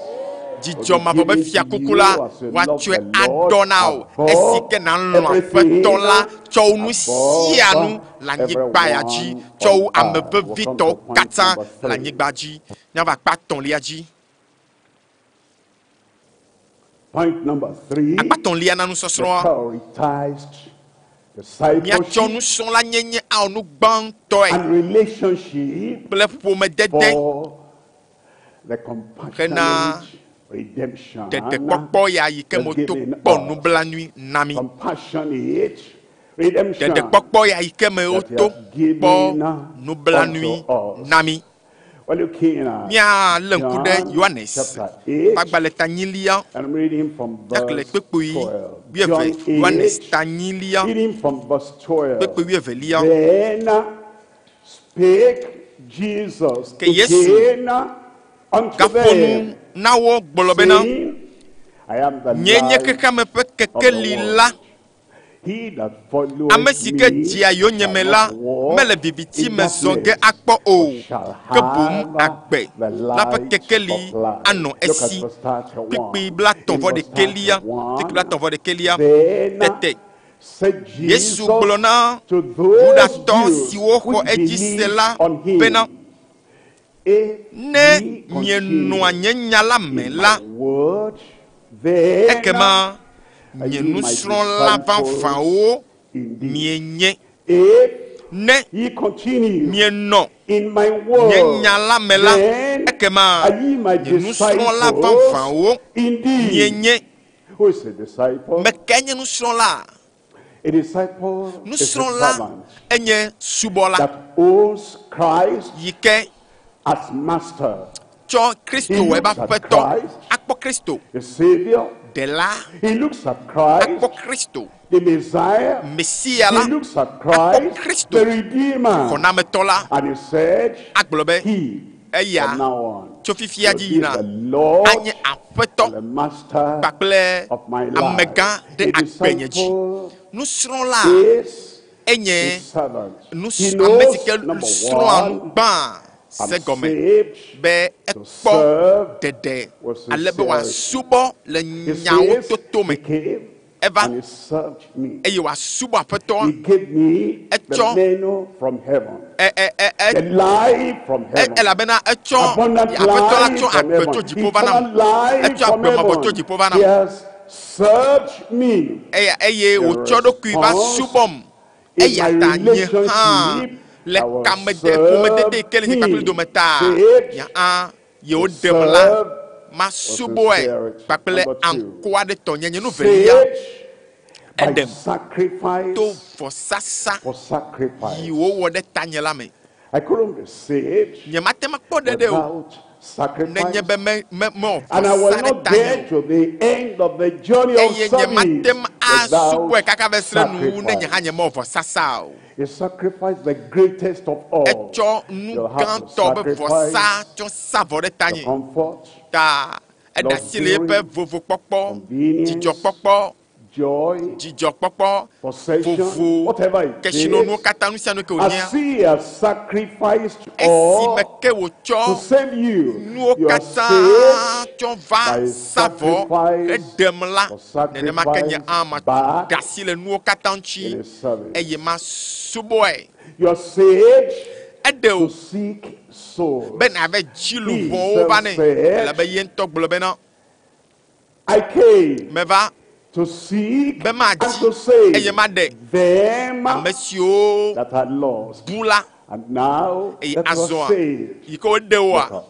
Dzidzɔ mavɔ be fiakuku la woatsɔe aɖɔ na wò esi ke nàlɔ̃ Aƒetɔ la tsɔ wu nu sia nu le anyigba ya dzi, tsɔ wu ame vevitɔwo katã le anyigba dzi. Míava akpa etɔ̃lia dzi. Akpa etɔ̃lia na nusɔsrɔ̃a. Míatsɔ nusrɔ̃lanyenye awɔ nu gbãtɔe kple ƒomedede hena ɖeɖekpɔkpɔ ya yi ke me woto kpɔ nublanui na mí. Ɖeɖekpɔkpɔ ya yi ke me woto kpɔ nublanui na mí. Míalé ŋku ɖe Yohanes ƒe agbalẽ tanyilia, míaxlẽ kpukpui wuieve. Yohanes tanyilia, kpukpui wuievelia. Ke Yesu gaƒo nu na wo gblɔ bena, Nyee nye xexeame ƒe kekeli la. Ame si ke dzea yonyeme la mele viviti me zɔ ge akpɔ o, ke boŋ agbe la ƒe kekeli anɔ esi. Kpukpui blaetɔ̃-vɔ-ɖekɛlia, kpukpui blaetɔ̃-vɔ-ɖekɛlia. Tete Yesu gblɔ na Yudatɔ siwo xɔ edzi se la bena, Ne mienɔa nye nya la me la, ekema nye nusrɔ̃la vavãwo mienye. Ne mienɔ nye nya la me la, ekema nye nusrɔ̃la vavãwo mienye. Mekae nye nusrɔ̃la? Nusrɔ̃la enye subɔla yi ke tsɔ Kristo wɔ eƒe aƒetɔ, akpɔ Kristo Ɖela, akpɔ Kristo Mesia la, akpɔ Kristo Xɔnametɔ la, agblɔ be eya tso fifia dzi yina anye Aƒetɔ kpakple amegã ɖe agbenye dzi. Nusrɔ̃la. Enye a servant. nu He ame si knows, ke number srɔ̃a nu one, gbã I'm se gɔme saved be to ekpɔ serve ɖeɖe with ale be sincerity. wòasubɔ le He nyawo says toto he me. came Eva and he served me. eye wòasubɔ aƒetɔa. He gave me the Etsɔ menu from heaven, ɛ ɛ ɛ ɛ the life from ɛ heaven, elabena etsɔ abundant aƒetɔ la life tsɔ from agbe tso heaven, dziƒo va nam. eternal life Etsɔ from agbe mavɔ tso heaven. dziƒo va He nam. has served me. Eya eye The wòtsɔ ɖokui va response subɔm. in Eya my ta nye hã relationship, le I will kamede serve ƒomedede yi ke le nye kpakple him. dome ta Saved nye hã yewo to ɖem la serve with masubɔe sincerity. kpakple Number two, aŋkua ɖe tɔnyenye nu velia saved by eɖem to sacrifice vɔsasa for yi sacrifice. wòwɔ ɖe tanye la me. I couldn't be saved Nyemate ŋu akpɔ ɖeɖe o without nenye sacrifice. be me me mewɔ And I will vɔsa ɖe not tanye get o to the end of the journey of eye nyemate service ŋu asubɔe without kaka va se ɖe nuwuwu ne nye hã sacrifice. nyemewɔ vɔsasa o. He sacrificed the greatest of all. Etsɔ nu You'll have to gãtɔ be vɔsa sacrifice tsɔ sa vɔ ɖe your tanye comfort, ta eɖe asi le eƒe luxury, vovokpɔkpɔ, convenience, dzidzɔkpɔkpɔ, joy, dzidzɔkpɔkpɔ, possession, vovo, whatever it kesinɔnuwo is. katã nu sia nu ke wònyea. As he has sacrificed Esime all ke wòtsɔ to save you, nuwo you are katã saved tsɔ va by sa vɔ sacrifice heɖem la, for nenema ke nye sacrifice hã maɖe back asi le nuwo katã in ŋuti his service. eye masubɔe. You are saved Eɖe to o seek souls. be nàve dzi He luʋɔwo himself va nɛ said, elabe ye ŋutɔ gblɔ bena I came meva to seek be and madzi to save eye maɖe them ame siwo that are lost. bu la And now eye that you are azɔa saved, yi ke woɖe woa look up.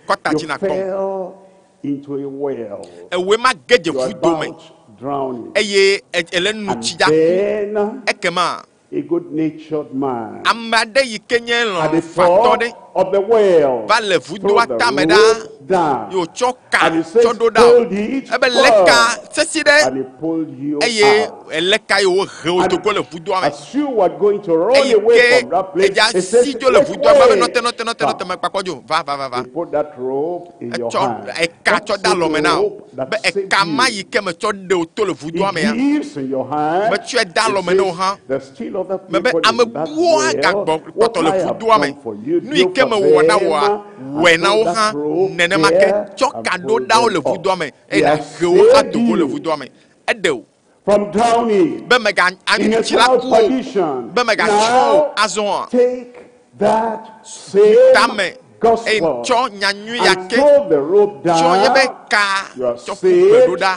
kɔta You dzi nàkpɔm. fell into a well. Ewoe ma ge dze You are vudo me about drowning. eye ele nu And tsi dza ku. then Ekema a good-natured man ame aɖe yi ke nye at the lɔlɔ̃fatɔ top ɖe of the well va le threw vudoa the tame rope ɖaa down. ye wòtsɔ ka And he says, tsɔ ɖo ɖa o. hold it Ebe lé ka firm. sesi ɖe And he pulled you eye out. elé ka ye wohe wo And do go le vudoa me. as you were going to run Eyi away ke from that place, edza he says, si dzo le wait, vudoa me be wait, nɔte nɔte nɔte nɔte stop. mekpakpɔ dzo va va va va. He put that rope in your Etsɔ hand. eka That tsɔ de same alɔme na wò rope be that saved eka ma you. yi ke metsɔ ɖe wò to le He vudoa mea gives in your hand. metsɔe de He alɔme ne wò says, hã. there's still other Mebe people ame in that bubuwo hã well. gagbɔ What kpɔtɔ le I have vudoa me. done for you, Nu yi do ke for mewɔ na them. wòa, And wɔe na throw wo that hã rope nenema ke there tsɔ and ka ɖo pull ɖa wo them le up. vudoa me He eye has nàhe wo saved ado go le you vudoa me. Eɖe o from drowning be mega in atsi la eternal ku o perdition. be megatsrɔ̃ o Now azɔa take that same tame eye gospel tsɔ nyanyui ya and ke throw the rope tsɔ yebe down. ka You are tsɔ ƒu gbe ɖo saved ɖa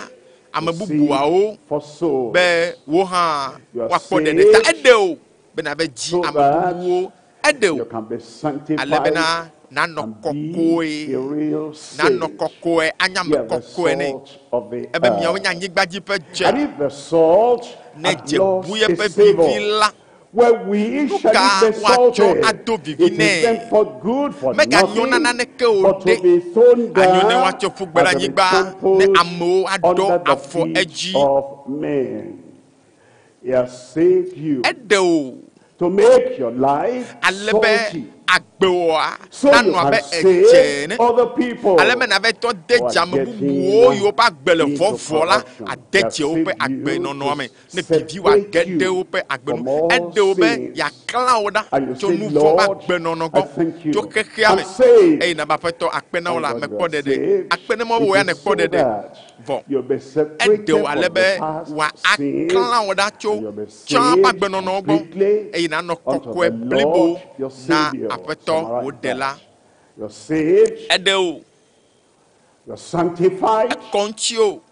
ame to seek bubuawo for souls. be wo hã You are woakpɔ ɖeɖe ta saved eɖe o be nàve dzi so ame that bubuwo eɖe you o can be ale sanctified bena nanɔ and be kɔkɔe a real nanɔ saint. kɔkɔe anye ame You are the kɔkɔe nɛ salt of the ebe miawo nye earth. anyigba dzi ƒe dze And if the salt ne had dze lost bu yeƒe its savor, vivi la wherewith nu shall ka it be woatsɔ salted? ado vivi It is nɛ then for good for meganyo na nothing, naneke o but ɖe to be thrown anyo ne down woatsɔ ƒu gbe ɖe and to be anyigba ne trampled amewo aɖɔ under the afɔ feet edzi of men. He has saved you eɖe o to make your life ale be salty, agbewoa so you nanɔ can abe edze save ene other people ale be nàve tɔ de who dze are ame getting bubuwo yiwo ƒe agbe le into vɔvɔ la corruption. ade He has dze woƒe saved you agbenɔnɔa to me ne vivi separate wòage ɖe you woƒe agbe from nu all eɖe wo be sins. yeaklã wo ɖa And you tso say, nu vɔ̃ ƒe Lord, agbenɔnɔ I gbɔ thank tso you. xexea I'm me saved. eye nàbe aƒetɔ akpe na wò Thank la God you mekpɔ are ɖeɖe saved. akpe ne mewɔ It ya is nèkpɔ so ɖeɖe that vɔ you'll be eɖe separated wò ale from be the past wòa sins aklã wò ɖa tso and you'll be tsã ƒe saved agbenɔnɔwo gbɔ completely eye nànɔ unto kɔkɔe the blibo Lord your na Savior. aƒetɔ Summarize wò ɖela that. You're saved, eɖe o you're sanctified, ekɔ ŋuti o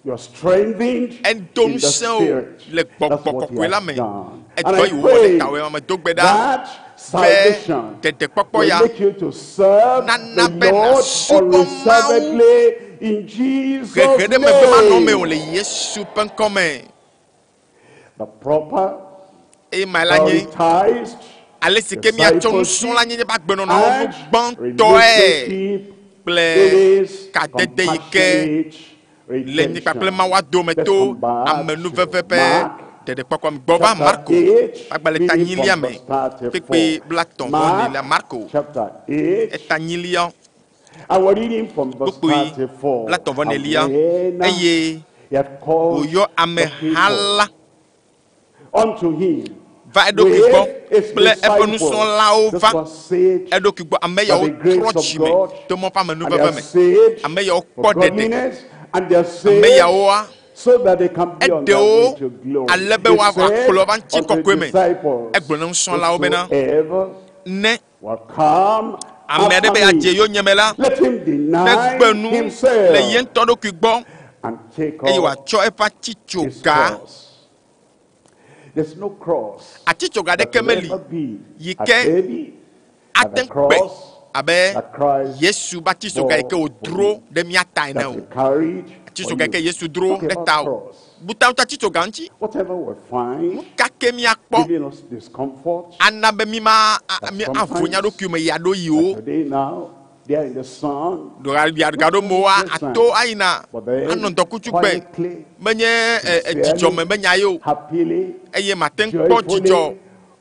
you're strengthened edo in the ŋusẽ o Spirit. le That's gbɔgbɔ what he kɔkɔe la has me done. And edɔ I yi wòwɔ ɖe pray tawɔe ma medo gbe ɖa that be salvation ɖeɖekpɔkpɔ will ya make you to serve nana the be Lord nàsubɔ Mawu unreservedly in Jesus' hehe ɖe megbe manɔmee o name. le Yesu ƒe ŋkɔme The proper, eye ma la nye prioritized ale si ke míatsɔ nusrɔ̃la nyenye ƒe agbenɔnɔ nu and gbãtɔe relationship kple it is kadede yi ke compassionate le nye kpakple redemption. Mawu dome Let's to come back to amenuveve ƒe Mark ɖeɖekpɔkpɔ me. Gbɔ va chapter Marko 8, agbalẽ reading tanyilia from me verse kpekpe 34. blatɔ̃ vɔ Mark nelia Marko chapter 8, etanyilia and we're reading from verse kpukpui 34. blatɔ̃ vɔ And nelia when eye he had called wòyɔ the ameha people la unto him, va eɖokui gbɔ with his kple eƒe disciples. nusrɔ̃lawo This va was saved eɖokui gbɔ. Ame by yawo the grace trɔ of dzime God, to mɔ ƒe and they amenuveve are me. saved Ame yawo for kpɔ ɖeɖe. godliness, and they are Ame saved yawoa so that they can be on their eɖewo way to glory. ale be He woava said kplɔ va ŋuti unto kɔkɔe his me. disciples, Egblɔ na nusrɔ̃lawo bena whosoever ne will come ame aɖe after be yeadze me, yonyeme la, let him deny negbe nu le ye himself ŋutɔ ɖokui gbɔ and take eye up wòatsɔ eƒe his atitsoga. cross. There's no cross Atitsoga that ɖeke will meli ever be yi as ke heavy as ate the ŋu kpe cross abe that Christ Yesu ƒe atitsoga yi ke bore for wòdro you, ɖe mía ta ene that o. he carried for Atitsoga yi ke you. Yesu dro Talk ɖe about ta o. cross. Buta ŋutɔ atitsoga ŋuti. Whatever we find Nu ka ke míakpɔ giving us discomfort, ana be mí ma a- that mí avo mía sometimes, ɖokui me ya ɖo like yiwo. today now, they are in the sun, Gaɖo moa pleasant, ato ayina but then anɔ ŋdɔkutsu gbe. quietly, Menye dzidzɔme sincerely, be nya ye o. happily, Eye mate ŋu kpɔ dzidzɔ joyfully,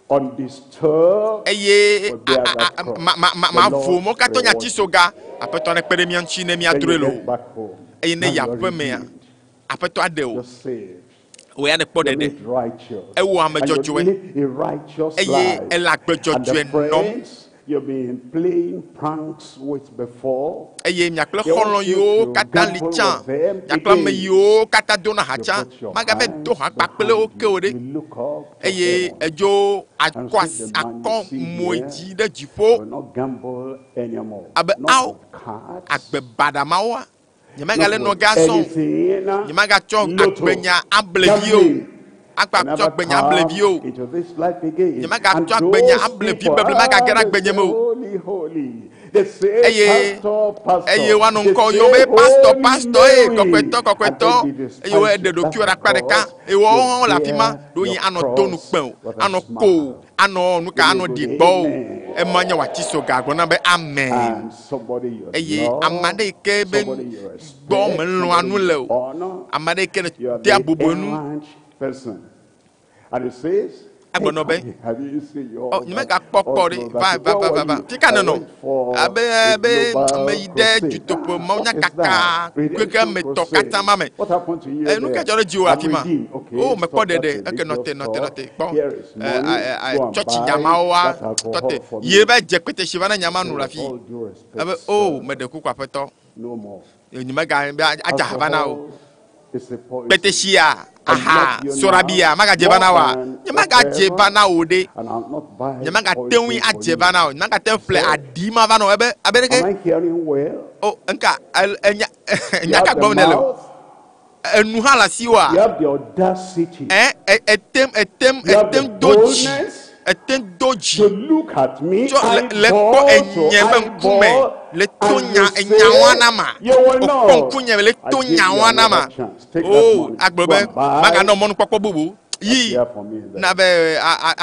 undisturbed, eye will bear that cross. ma The ma vo Lord mɔ katã nye reward you. atitsoga. Aƒetɔ ne kpe ɖe mía ŋuti ne Then míadroe you loo. get back home. Eye ne Now yi you are aƒemea, redeemed. aƒetɔ aɖe o. You're saved. Wò ya ne kpɔ You're ɖeɖe. made righteous. Ewɔ ame And you dzɔdzɔe. live a righteous Eye life. ele agbe And the dzɔdzɔe nɔm. friends you've been playing pranks with before, Eye miakple they xɔlɔ̃ want you yiwo to katã li gamble tsã, with them miakple ame again. yiwo katã dona ha You tsã, put your magava do hands ha kpakple wo behind ke o you. ɖe. You look up to Eye heaven edzo and akɔ say, asi the man akɔ you see moe here dzi ɖe dziƒo will not gamble anymore. abe Not ao with cards, agbe baɖa mawoa. Nyemegale not nɔ with ga sɔn. anything. Nyemagatsɔ Lotto, agbenya able vi o. gambling. Agba Will tsɔ never agbenya able vi come o. into this life again. And Nyemagatsɔ agbenya those able vi people, beble magage ɖe they agbenye say, me o. holy, holy. They say, Eye pastor, pastor. eye woanɔ They ŋkɔ say, yɔm be pastor holy pastor eye Mary. kɔkɔetɔ And kɔkɔetɔ then they eye despise wo you. eɖe That's ɖokuiwo ɖe akpa ɖeka because eye woawo you hã wole afi ma bear ɖewohĩ your anɔ do nu cross kpẽ o with a anɔ ko o smile. anɔ nu ka Give anɔ me ɖi good gbɔ o amen. ema nye wòatitsoga gblɔ na be amen And somebody you eye ame love, aɖe yi ke be somebody you gbɔ respect, melɔ̃a somebody nu le you o honor, ame aɖe yi ke you are dea the bubu enu errant person. And it says, hey, egblɔ nɔ be have you seen your ɔ all that, nyemegakpɔ kpɔ all ɖe those va that? va Where va were va va you? fi ka I nenɔ went for abe a be global meyi ɖe crusade. dutoƒo Ah, mawunya what is kaka that? keke Redemption me tɔ crusade. katã ma me What happened to you enu ka there? dzɔ ɖe dziwò I'm afi ma redeemed. Okay, o mekpɔ stop. ɖeɖe That's eke religious nɔte nɔte talk. nɔte kpɔ Here is ɛ money. ɛ Go and tsɔtsi buy nyamawoa that alcohol tɔte for ye me. va dze kpete si va na nyama nu le With afi all due respect, ebe o sir, meɖe kuku aƒetɔ no more. nyemega be adza ha va na o Alcohol is a poison. kpete sia I aha love you now sorabia magadze va more na wa than nyemegadze va whatever, na o ɖe and I'll not buy nyemagate ŋui poison for adze you. va na o nyemagate ŋu ƒle Sir, aɖi ma va na o ebe abe am ɖeke I hearing well? o nka enya You nya ka have the gblɔm ne le o mouth, enu hã le asi woa you have the audacity, ɛ etem etem you have the etem do dzi boldness etem do dzi to look at me tsɔ le le kpɔ eyeball to enye ƒe ŋkume eyeball le to and nya you enyawoa say na ma you will wòkpɔ not. ŋkunye le I to give you nyawoa na ma another chance. Take that o money. agblɔ Go be and buy maganɔ mɔnukpɔkpɔ bubu that yi beer for me na there. be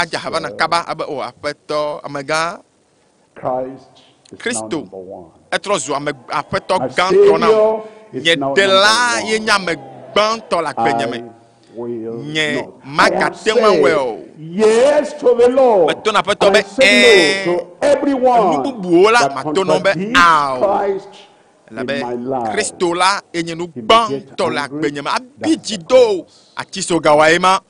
adza ha va na Sir, kaba abe o aƒetɔ amegã Christ is now Kristo number one. etrɔ zu ame aƒetɔ My gãtɔ nam Savior is nye now ɖela number ye nye one. ame gbãtɔ le agbenye me I will nye not. I have magate ŋu awɔe said o yes to the Lord, metɔ na aƒetɔ and be I say no ɛɛ to nu everyone bubuwo la that mato nɔ be contradicts ao Christ in elabe my life. Kristo la ye nye nu He may get gbãtɔ le angry. agbenye me abi That's dzi the do o cross. atisogawa ye ma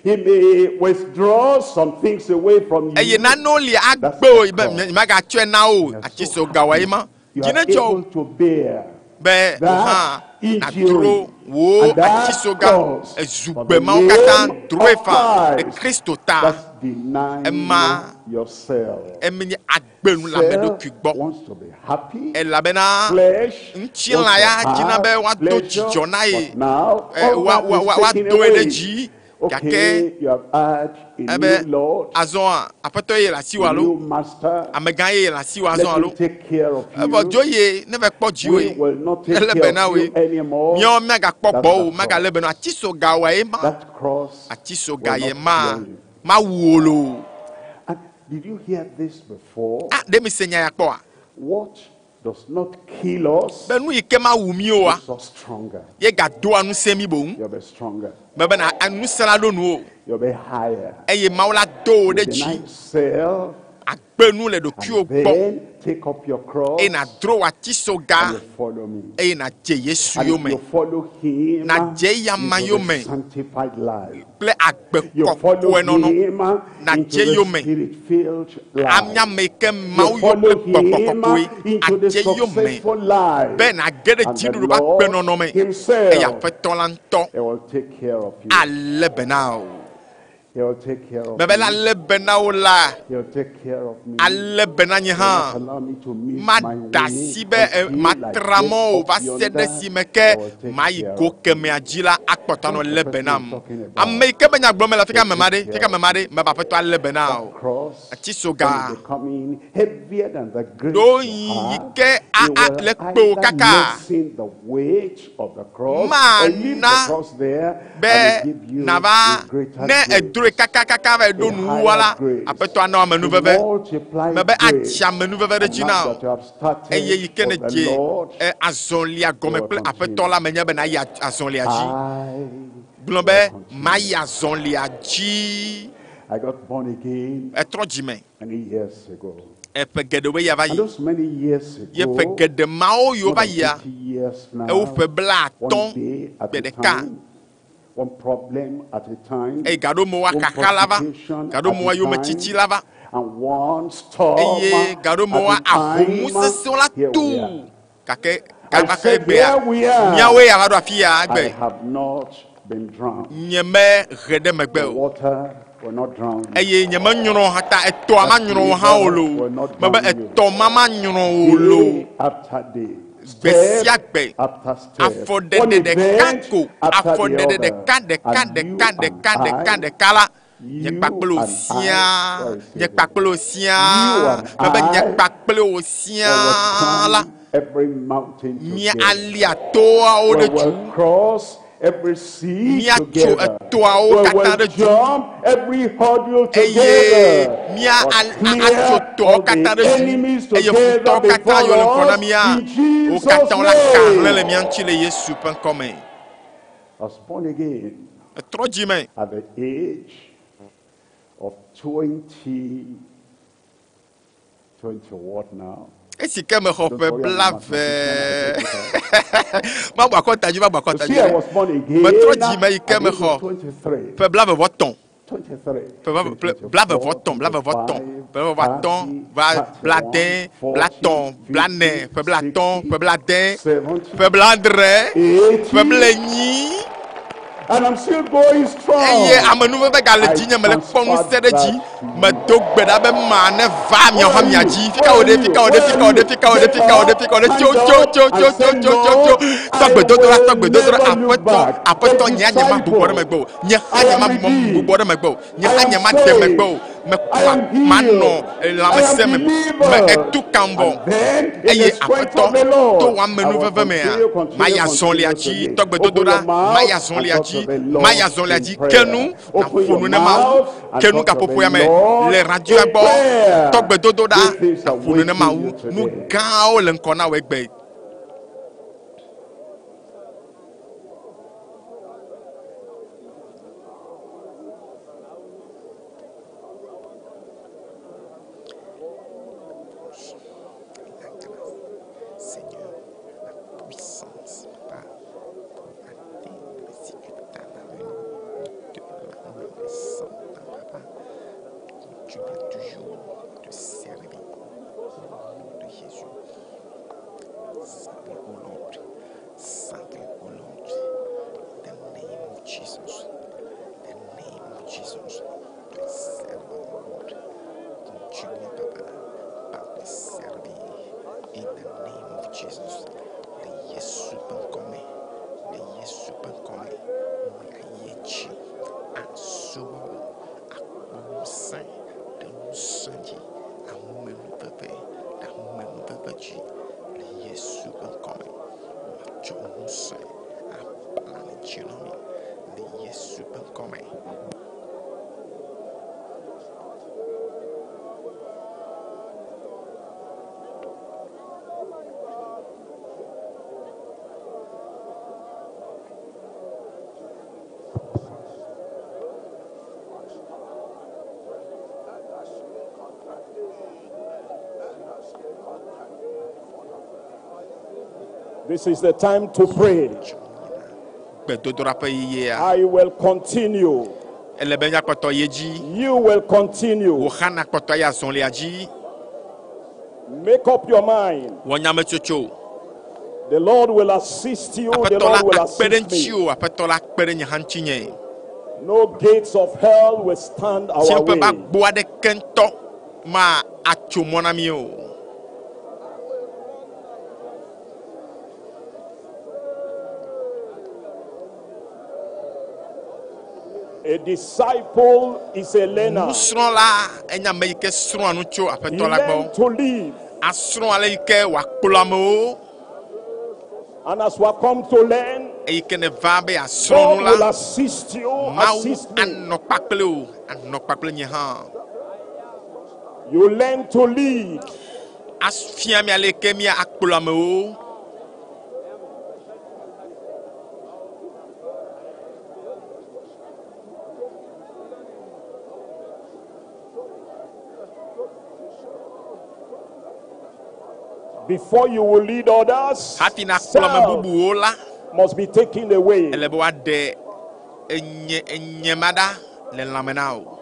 He may withdraw some things away from eye you. nanewo li That's agbe the o be cross. magatsɔe na o You are so atisogawa ye happy. ma You dzi are ne dzɔ o able to bear be wò that hã injury nàdro wò and that atisoga cross for ezugbe the mawo katã name droe of fa le Christ. Kristo ta That's denying ema yourself. eme nye agbenu le ame Self ɖokui gbɔ wants to be happy. elabena Flesh wants ŋutilã to ya dzina be have woado pleasure, dzidzɔ na ye but now ɛ, all wa that wa is wa taken woadoe ɖe away. dzi gake Okay, you have had a ebe new Lord, azɔa aƒetɔ ye le asiwò a alo new master. amegã ye le asiwò Let azɔ him alo take care of evɔ you. dzo ye ne va kpɔ dziwò We ye will not take ele care be na of wòe you anymore. míawo míagakpɔ That's gbɔwò the magalé cross. be na atisogawa ye ma That cross atisoga will ye not ma kill you. mawu o loo And did you hear this before? ah ɖe mi se nya ya kpɔa What does not kill us be nu yi ke mawu mi oa makes us stronger. ye gadoa ŋusẽ mi boŋ You'll be stronger. me bena ŋusẽ la ɖo nu o You'll be higher. eye mawu la do wò You ɖe deny dzi self agbe nu le ɖokuiwò and gbɔ then Take up your cross Eye nàdro wò atisoga and you follow me. eye nàdze Yesu And if yome. you follow him Nàdze eyama into the yome sanctified life. kple agbe You follow kɔkɔe nɔnɔ. him into Nàdze the yome. spirit-filled life. Ame ame yi ke You Mawu yɔ follow kple gbɔgbɔ him kɔkɔe into the adze yome successful life. be nàge ɖe And the dziɖuɖu ƒe Lord agbenɔnɔ me. himself, Eye Aƒetɔ la ŋutɔ he will take care of you. alé be na wò. He will take care of Mebe la me. alé be na wò la, He will take care of me. alé be na nye He will hã. not allow me to miss my Mada way asi be eh, until I matra get mɔ o up va se ɖe yonder. si me He ke will take mayi care go of me. kemea dzi la akpɔtɔ anɔ What lé the be person nam. is talking about, Ame yi ke be nya gblɔm le fi ka he'll me ma take ɖe, fi care ka me of ma you. ɖe, mebe Aƒetɔ alé be na That wò. cross, when Atisoga it's becoming heavier than the grave ɖo you yi yi have, ke a he a will le kpe wò either kaka lessen the weight of the cross or leave the mana cross there be and he give you nava a greater ne grace, edroe kakakaka va ɖo a nuwuwua higher la, grace, Aƒetɔ ana a amenuveve. multiplied Mebe grace. atsi amenuveve ɖe And dzi now na wò. that you have started Eye yi ke ne with the dze Lord, e, azɔlia you gɔme will kple Aƒetɔ continue. la menye be nayi azɔlia dzi. I Gblɔ will be continue. mayi azɔlia dzi. I got born again Etrɔ dzime many years ago. eƒe geɖewoe ya va And yi. those many years Ye ƒe ago, geɖe mawo yiwo more va than yia, 50 years ewo now, ƒe bla one atɔ̃ day at gbe a ɖeka. time, one problem at a time, Eye gaɖo me wa one kaka la va, prosecution gaɖo at me wa a yometiti time, la va, and one storm eye gaɖo me wa at a ahomu time. sesẽwo la Here tu. we are. Gake I gava ke said, egbea, here we are. míawoe ya va ɖo afi ya I egbe. have not been drowned. Nye me he ɖe megbe The o. water will not drown you. Eye nye me nyrɔ hã ta etɔa ma That nyrɔ wo hã o river loo. will not Mebe drown you. etɔ ma ma nyrɔ wo loo. Day after day, Gbe sia step gbe, after step, one afɔɖeɖe ɖeka event ko, after the afɔɖeɖe other, ɖeka ɖeka and you ɖeka and ɖeka ɖeka I, ɖeka la, nye you kpakple wò and I, siaa, where is nye it? kpakple wò You siaa, and mebe nye I kpakple wò we will siaa la, climb every mountain mía together. alia toawo We ɖe dzu, will cross every sea míatso together. etoawo We katã will ɖe dzu, jump every hurdle eye together. mía We'll atso clear toawo all katã the ɖe dzu, enemies eye together futɔwo katã before yiwo le ŋgɔ na us mía, in wo Jesus' katã wola ka hlẽ le name. mía ŋuti le Yesu ƒe ŋkɔme. I was born again Etrɔ dzime at the age of 20, 20 what now? esi ke mexɔ Don't ƒe worry, I'm a blave. mathematician. I take it out. Mabu akɔta dzi, mabu You akɔta see, dzi I ɖe. was born again Metrɔ dzime yi at ke the age mexɔ of 23. ƒe blave vɔ tɔ̃. 23, Ƒe blave vɔ 24, tɔ̃, blave vɔ tɔ̃, 25, ƒe vɔ atɔ̃, 30, va 31, blade, 40, blatɔ̃, blane, 50, ƒe blatɔ̃, 60, ƒe blade, 70, ƒe bladre, ƒe 80, blenyi. and I'm still going Eye strong. amenuveve gale I dzinye mele kpɔ ŋusẽ transfer ɖe dzi. that to you. Medo gbe ɖa be ma ne va miawo Where hã are mia you? dzi. Fika Where wo are ɖe, you? fika wo ɖe, Where fika are wo ɖe, you? fika wo ɖe, Get fika wo ɖe, up fika wo ɖe. and Tso, tso, up tso, tso, and tso, say, tso, tso, tso. Lord, Tɔ I gbedodoɖa, tɔ will gbedodoɖa. never look Aƒetɔ, back. The aƒetɔ, nye hã nye ma gbugbɔ ɖe disciple, megbe o. Nye hã I nye am ma gbugbɔ redeemed. ɖe megbe o. Nye I hã am nye ma de megbe saved. o. Mekua, I am manɔ healed. I lãmesẽ am me. Me delivered. etu kam vɔ. And then, in the Eye strength aƒetɔ of the to Lord, wò I will amenuveve mea, continue, continue, mayi azɔlia continue dzi. today. Tɔ Open gbedodoɖa, your mouth mayi and azɔlia talk dzi, to the mayi Lord azɔlia in dzi. Ke nu prayer. Open nàƒo your nu ne Mawu. mouth and Ke nu talk to gaƒoƒoa the me Lord le radioa in gbɔ. prayer. Tɔ gbedodoɖa, Great things are nàƒo nu ne waiting Mawu. you Nu today. gãwo le ŋkɔ na wò egbe. Seigneur, la puissance, Papa, pour atteindre si tu t'as de la Papa, continue à toujours te servir. Au nom de Jésus. This is the time to pray. Gbedodoɖa ƒe yeyea. I will continue. Ele be míakpɔtɔ ye dzi. You will continue. Wò hã nakpɔtɔ ayi azɔlia dzi. Make up your mind. Wɔ nyametsotso. The Lord will assist you. The Aƒetɔ la Lord will akpe ɖe assist me. ŋutiwò. Aƒetɔ la akpe ɖe nye hã ŋutinye. No gates of hell will stand our Tsiẽƒe way. be agbo aɖeke ŋutɔ ma atso mɔ na mí o. A disciple is a learner. Nusrɔ̃la enye ame yi ke srɔ̃a nu tso He aƒetɔ la gbɔ. learned to live. Asrɔ̃ ale yi ke wòakplɔ amewo. And as we come to learn, Eyi ke neva be yeasrɔ̃ God nu will la, assist you, Mawu assist me. anɔ kpakple wò, anɔ kpakple nye hã. You learn to lead. Afia mi ale yi ke mía akplɔ amewo. Before you will lead others, Hafi nakplɔ ame self bubuwo la, must be taken away. ele be woaɖe enye enye ma ɖa le lãme na wò.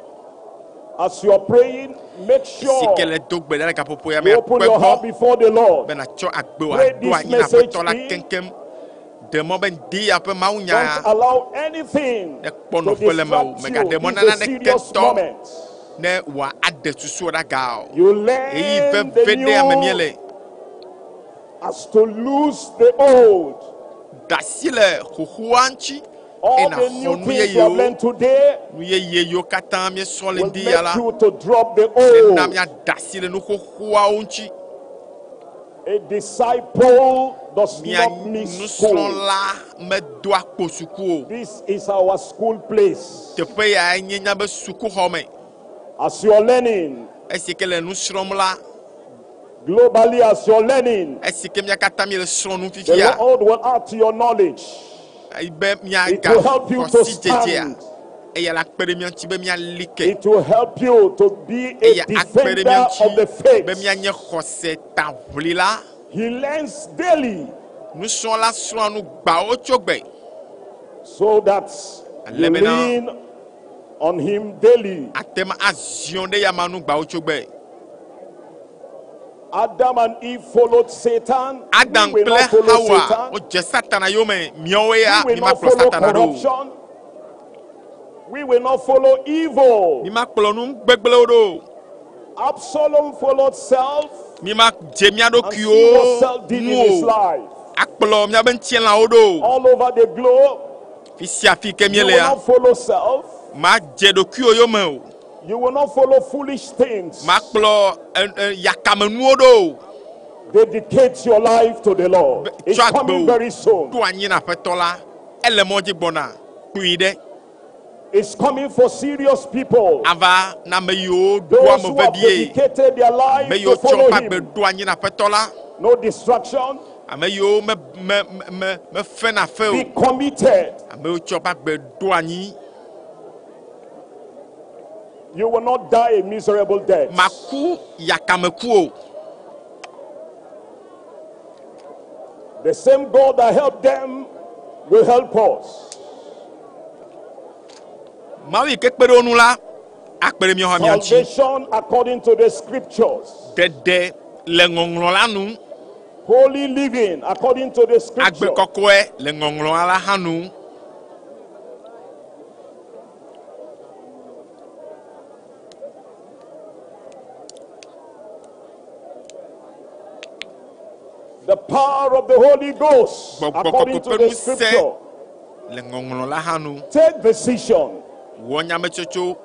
As you are praying, make Si sure ke le do gbe ɖa le gaƒoƒo ya me you open akpe your heart gbɔ before the Lord. be nàtsɔ agbe wò Pray aɖo this anyi na message aƒetɔ la in. keŋkeŋ. Ɖe mɔ be ŋdi ya ƒe mawunya Don't allow anything nekpɔ to nɔƒe le mewò. distract Mègaɖe you. mɔ na This is a naneke serious ŋutɔ moment. ne wòa aɖe susuwò ɖe aga o. You Ɣeyiɣi learn the veve ɖe ame new míele. as to lose the old. Da asi le xoxoa ŋuti All eye the nàxɔ new nu things you have yeyewo. learned today Nu yeye yiwo katã míesrɔ̃ le will ŋdi ya make la, you to drop the nena old. míada asi le nu xoxoawo ŋuti. A disciple does Mía not miss school. nusrɔ̃la medoa kpo suku o. This is our school place. Teƒe ya nye míabe sukuxɔ me. As you are learning, Esi ke le nu srɔ̃m la, globally as you are learning, esi ke mía katã míele srɔ̃ nu the fifia, Lord will add to your knowledge. be It will help you míagaxɔ to sidzedzea, stand. eya la kpe ɖe mía ŋuti be míali ke. It will help you to be a Eya akpe ɖe mía defender of the ŋuti be faith. míanye xɔsetaʋlila. He learns daily Nusrɔ̃la srɔ̃a nu gbawo tso gbe so that you Ale bena lean on him daily. ate ŋu aziɔ ɖe yama nu gbawo tso gbe. Adam and Eve followed Satan. Adam We will kple not follow Hawa Satan. wodze Satana yome. Míawoe ya We will not mímakplɔ follow Satana ɖo o. corruption. We will not follow evil. Mímakplɔ nu gbegblẽwo ɖo o. Absalom followed self Mímadze mía and see what ɖokuiwo self did nu in his o. life. Akplɔ míabe ŋutilãwo ɖo o. All over the globe, Fi sia fi ke you míele will ya, not follow self. madze ɖokuiwo yome o. You will not follow foolish things. Makplɔ e, e, yakamenuwo ɖo o. Dedicate your life to the Lord. It's Tsɔ agbe coming wò very soon. ɖo anyi na aƒetɔ la. Ele mɔ dzi gbɔna kpui ɖe. It's coming for serious people. Ava na ame yiwo ɖoa Those ame who have vevie. dedicated their life Ame yiwo to tsɔ follow woƒe agbe Him. ɖo anyi na aƒetɔ la. No distraction. Ame yiwo me me me mefena fe Be o. committed. Ame yiwo tsɔ woƒe agbe ɖo anyi. You will not die a miserable death. Maku yakameku o. The same God that helped them will help us. Mawu yi ke kpe ɖe wo ŋu la, akpe ɖe míawo hã mía ŋuti. Salvation according to the scriptures. Ɖeɖe le ŋɔŋlɔ la nu. Holy living according to the Agbe scripture. kɔkɔe le ŋɔŋlɔ la hã nu. The power of the Holy Ghost Gbɔgbɔ according kɔkɔe to ƒe the ŋusẽ scripture. le ŋɔŋlɔ la hã nu. Take decision. Wɔ nyametsotso,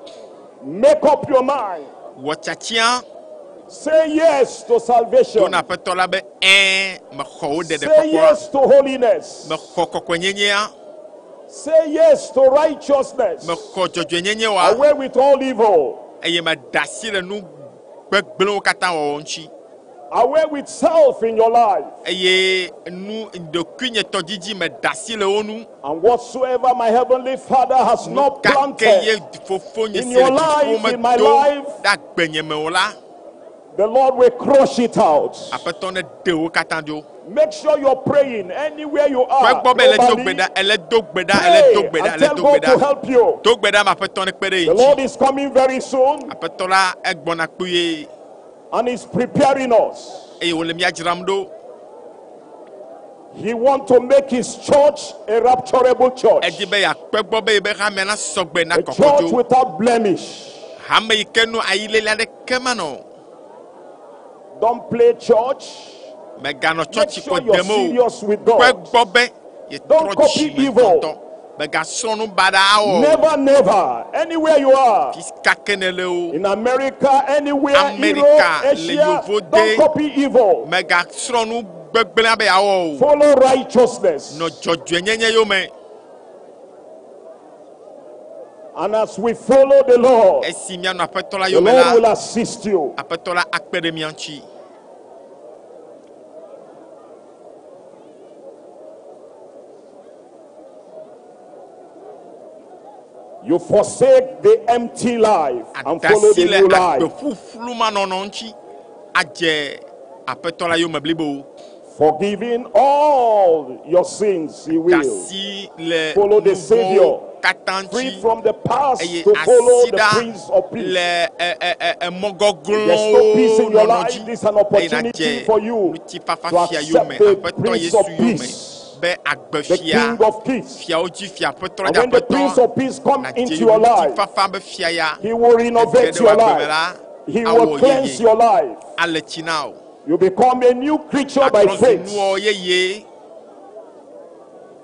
Make up your mind. wɔ tiatia, Say yes to to salvation. na aƒetɔ la be ɛ̃ mexɔ wo Say ɖeɖekpɔkpɔa, yes to holiness. mexɔ kɔkɔenyenyea, Say yes to righteousness. mexɔ dzɔdzɔenyenye wa Away with all evil. eye meda asi le nu gbegblẽwo katã wɔwɔ ŋuti. Away with self in your life. Eye nu ɖokuinyetɔdzidzi meda asi le wo ŋu. And whatsoever my heavenly Father has not Ka ke planted ye fofonye in si your le dziƒo life, in my medo life, ɖe agbenye me o la, the Lord will crush it out. Aƒetɔ ne ɖe wo katã dzo. Make sure you're praying anywhere you Kpɔ are. egbɔ be ele do gbe Globally, ɖa, ele do gbe ɖa, ele do pray gbe ɖa, and ele tell do gbe God to ɖa. help you. Do gbe ɖa ma aƒetɔ ne kpe ɖe ye The Lord ŋuti. is coming very soon Aƒetɔ la egbɔna kpuie and is preparing us. eye wòle mía dzram ɖo. He wants to make his church a rapturable church, Edi be yeakpe gbɔ be yebe hamea na sɔgbe na a church kɔkɔdzo. without blemish. Hame yi ke nu ayilele aɖeke manɔ. Don't play church. Mèganɔ Make tsɔtsi sure kɔ you're dem o. serious with Kpɔ God. egbɔ be yetrɔ Don't copy dzime evil. ŋutɔŋutɔ. Mègasrɔ̃ nu baɖa o. Never, never. Anywhere you are. Ka ke ne le o. In America, anywhere, Europe, America le Asia, Yevo don't de. copy evil. Mègasrɔ̃ nu gbegblẽ be yeawɔ o. Follow righteousness. Nɔ dzɔdzɔenyenye yome. And as we follow the Lord, Esi míanɔ aƒetɔ la the yome Lord will la, assist you. aƒetɔ la akpe ɖe mía ŋuti. You forsake the empty life and follow Adasi the le new life. agbe ƒuƒlu manɔnɔ ŋuti adze aƒetɔ la yome blibo. Forgiving all your sins, He will. Dasi le Follow the nu Savior. vɔ̃wo katã Free ŋuti from the past eye to follow asi the ɖa Prince of Peace. le ɛ, ɛ, ɛ, emɔ There's no peace gɔglɔ̃wo in your nɔnɔ life. dzi This is an eye opportunity nadze for you ŋutifafa to fia accept yome the aƒetɔ Prince Yesu of yome Peace, be agbe the fia King of Kings. fiawo dzi fia aƒetɔ la And dzi when the Prince aƒetɔ of Peace comes nadze into your life, ŋutifafa be fia ya He will ege renovate ɖe your wò agbe me life. la He will awɔ cleanse yeye your life. ale tsi na wò You become a new creature by atrɔ zu faith, nuwɔwɔ yeye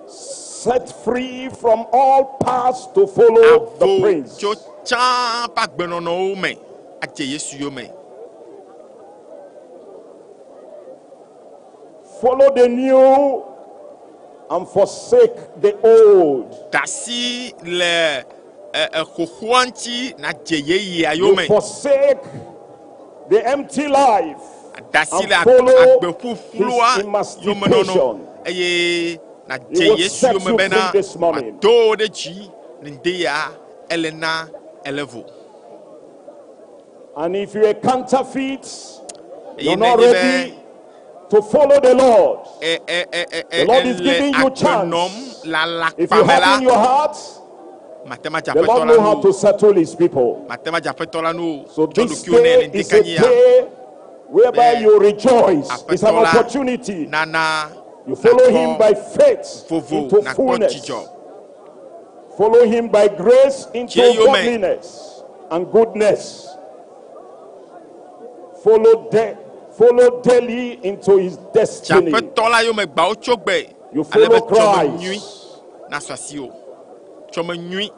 set free from all paths to follow the avo Prince. tso tsã ƒe agbenɔnɔwo me adze Yesu yome. Follow the new and forsake the old. Dasi le ɛ, ɛ, xoxoa ŋuti nadze yeyea You yome. forsake the empty life Dasi and le ag- follow agbe his ƒuƒlua yomenɔnɔ emancipation. eye nadze He will Yesu set yome you bena free this morning. wòado wò ɖe dzi ne ŋde ya ele na ele vo. And if you're a counterfeit, Eye you're not nenye be ready to follow the Lord. ɛ, ɛ, ɛ, ɛ, The ɛ, Lord is ele giving you agbe chance. nɔm le If you alakpa me harden la, your heart, mate ma dze the aƒetɔ Lord la know how nu to o. settle his people. Mate ma dze aƒetɔ la nu o. So Tsɔ this ɖokuiwò nɛ day le is a ŋdekanyia day whereby be you rejoice. It's an aƒetɔ la opportunity. nana You follow him nakpɔ by faith vovo into nakpɔ fullness. dzidzɔ. Follow him by grace into Dze yome. godliness and goodness. Follow, follow daily into his Dze destiny. aƒetɔ la yome gbawo tso gbe You ale follow be tsɔme nyui Christ. nasu asiwò. Tsɔme nyui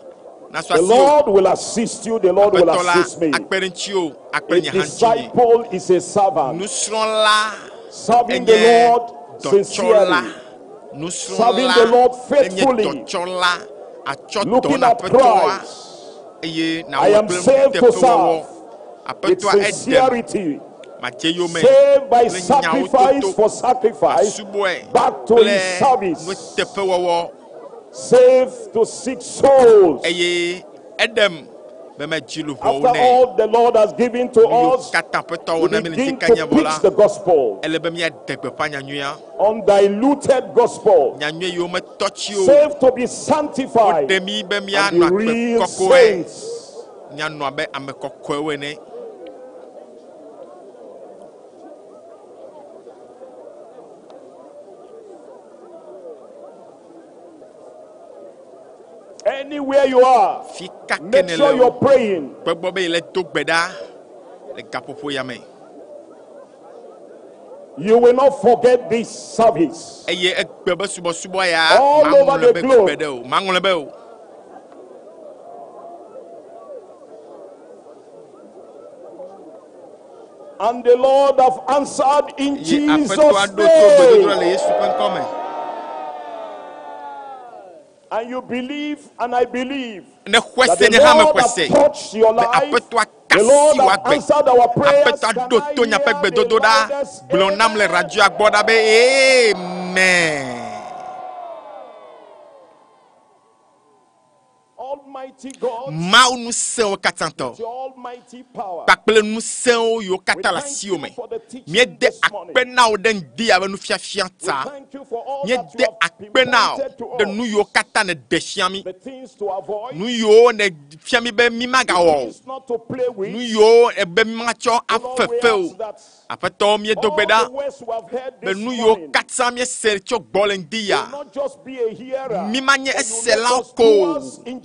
nasu The asiwò. Lord will assist you. The Lord will Aƒetɔ la assist me. akpe ɖe ŋutiwò, akpe A ɖe nye hã ŋutinye. disciple is a servant, Nusrɔ̃la serving the enye Lord dɔtsɔla. sincerely, serving Nusrɔ̃la the Lord enye faithfully, dɔtsɔla. Atsɔ dɔ looking na at aƒetɔa Christ. eye I nawɔ am kple saved to nuteƒewɔwɔ. serve with Aƒetɔa eɖem sincerity, madze yome saved by kple nyawo sacrifice toto. for sacrifice, Masubɔe back to kple his service, nuteƒewɔwɔ saved to seek souls. eye eɖem be medzi luʋɔwo After nɛ. all the Lord has given to Nu yiwo us, katã aƒetɔ we wɔ na mi le begin to ŋdekanya vɔ la, preach the gospel, ele be míaɖe gbeƒã nyanyuia. undiluted gospel, Nyanyui yiwo metɔ tsi o. saved to be sanctified Woɖe mí be and míanɔ be agbe real kɔkɔe. saints. Míanɔ abe ame kɔkɔewo ene. Anywhere you are, Fi ka ke make ne sure le you're o. praying. Kpɔ egbɔ be yele do gbe ɖa le gaƒoƒo ya me. You will not forget this service. Eye egbe be subɔsubɔ ya All over maŋlɔ the be globe. gbe ɖe o. Maŋlɔ be o. And the Lord have answered in Ye Jesus' aƒetɔa ɖo to gbedodoɖa le name. Yesu ƒe ŋkɔ me. And you believe, and I believe Ne xɔe that se the nye hã me Lord xɔe have se touched your be life. aƒetɔa The kasi Lord wò have agbe. answered our prayers. Aƒetɔa Can ɖo I to nyaƒe hear the gbedodoɖa loudest gblɔ nam le amen? radioa gbɔ ɖa be amen. Mawu ŋusẽwo katã tɔ kpakple ŋusẽwo yiwo katã le asiwò me. Míede akpe na wò ɖe ŋdi ya ƒe nufiafia ta. Míede akpe na wò ɖe nu yiwo katã nèɖe fia mí. Nu yiwo nèfia mí be mímagawɔ o. Nu yiwo be mímatsɔ afe fe o. Aƒetɔ, míedo gbe ɖa be nu yiwo katã míese tso gbɔ le ŋdi ya, mímanye eselawo ko o,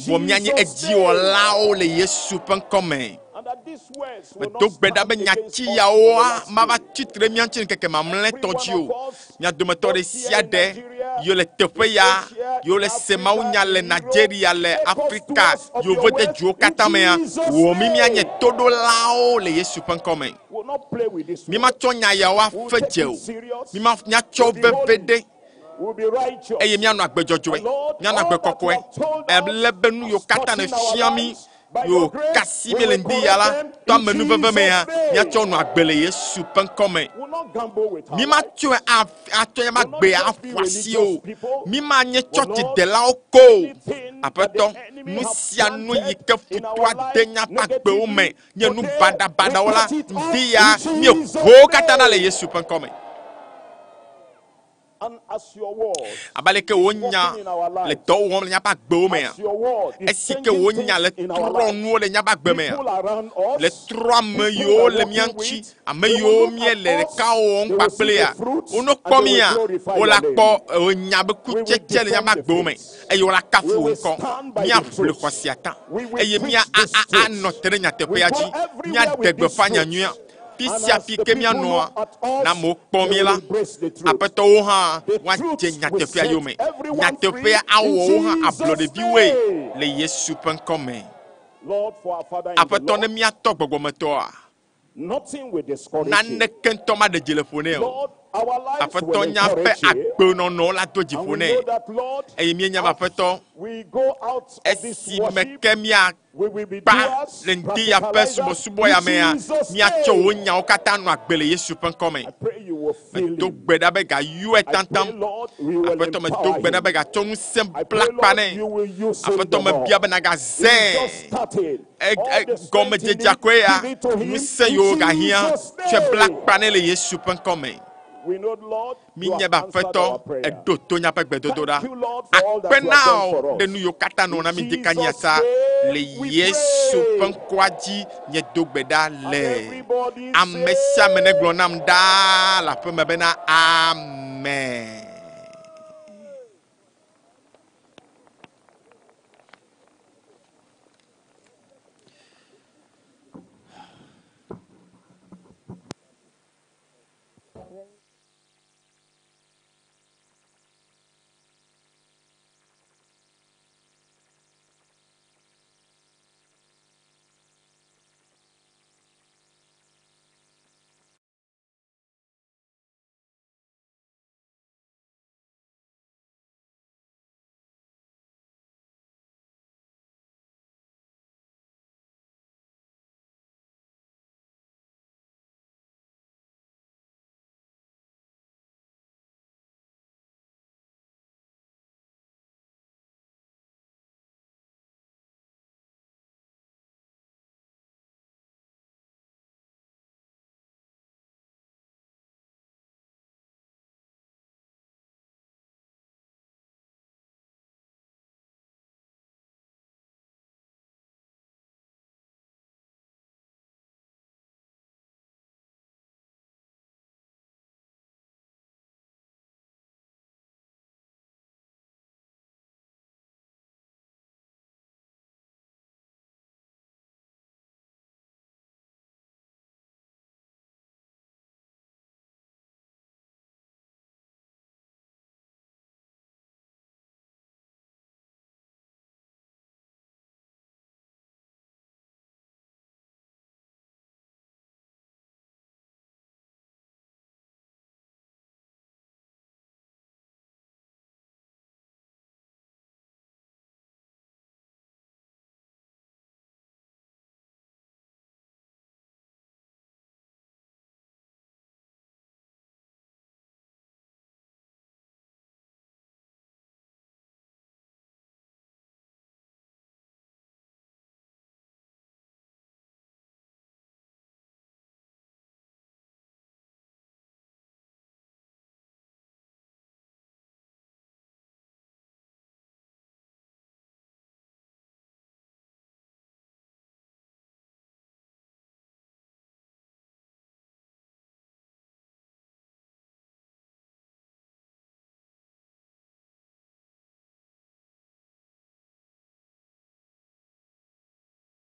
vɔ míanye edziwɔlawo le Yesu ƒe ŋkɔ me. Medo gbe ɖa be nyati yawoa mava tsi tre ɖe mía ŋuti ŋkeke mamlɛtɔ dzi o. Mia dometɔ ɖe sia ɖe yiwo le teƒe ya, yiwo le se mawunya le Nigeria, le Afrika, yevode duwo katã mea, wɔ mí míanye toɖolawo le Yesu ƒe ŋkɔ me. Mímatsɔ nya yawo afe dze o. Míma míatsɔ veve ɖe eye míanɔ agbe dzɔdzɔe, míanɔ agbe kɔkɔe. Ele be nu yiwo katã nèfia mí, yiwo kasi mí le ŋdi ya la, to amenuveve mea, míatsɔ nɔ agbe le Yesu ƒe ŋkɔ me. Mímatsɔe atsɔ míaƒe agbe aƒu asi o. Mímanye tsɔtsidelawo ko o. Aƒetɔ, nu sia nu yi ke futɔa de míaƒe agbewo me nye nu baɖabaɖawo la, ŋdi ya míeho wo katã ɖa le Yesu ƒe ŋkɔ me. Abe aleke wò nya le dɔ wɔm le míaƒe agbewo mea, esi ke wò nya le trɔ nuwo le míaƒe agbe mea, le trɔ ame yiwo le mía ŋuti, ame yiwo míele ɖeka wɔm kpakplea, wono kpɔ mía, wola kpɔ nya be kutsetse le míaƒe agbewo me eye wola kafu wò ŋkɔ. Míaʋli xɔsea ta eye mía anɔ te ɖe nyateƒea dzi. Míaɖe gbeƒã nyanyuia. Fi sia fi ke míanɔa, ne amewo kpɔ mí la, aƒetɔwo hã woadze nyateƒea yome. Nyateƒea awɔ wo hã ablɔɖeviwoe le Yesu ƒe ŋkɔ me. Aƒetɔ, ne míatɔ gbɔgbɔmetɔa, naneke ŋutɔ maɖe dzi le ƒo nɛ o. Aƒetɔ, míaƒe agbenɔnɔ la do dzi ƒo nɛ. Eye míenya be Aƒetɔ, esime ke mía kpa le ŋdi ya ƒe subɔsubɔ ya mea, míatsɔ wò nyawo katã nɔ agbe le Yesu ƒe ŋkɔ me. Medo gbe ɖa be gayɔe taŋtaŋ. Aƒetɔ, medo gbe ɖa be gatsɔ ŋusẽ bla akpa nɛ. Aƒetɔ, mebia be nagazãe. Gɔmedzedzea koe ya, ŋusẽ yiwo gahiã, tsɔe bla akpa nɛ le Yesu ƒe ŋkɔ me. Mínya be Aƒetɔ, èɖo to míaƒe gbedodoɖa. Akpe na wò ɖe nu yiwo katã nèwɔ na mí ŋdikanyia ta. Le Yesu ƒe ŋkɔa dzi míedo gbe ɖa le. Ame sia ame negblɔ nam ɖaa le aƒeme bena, Amen.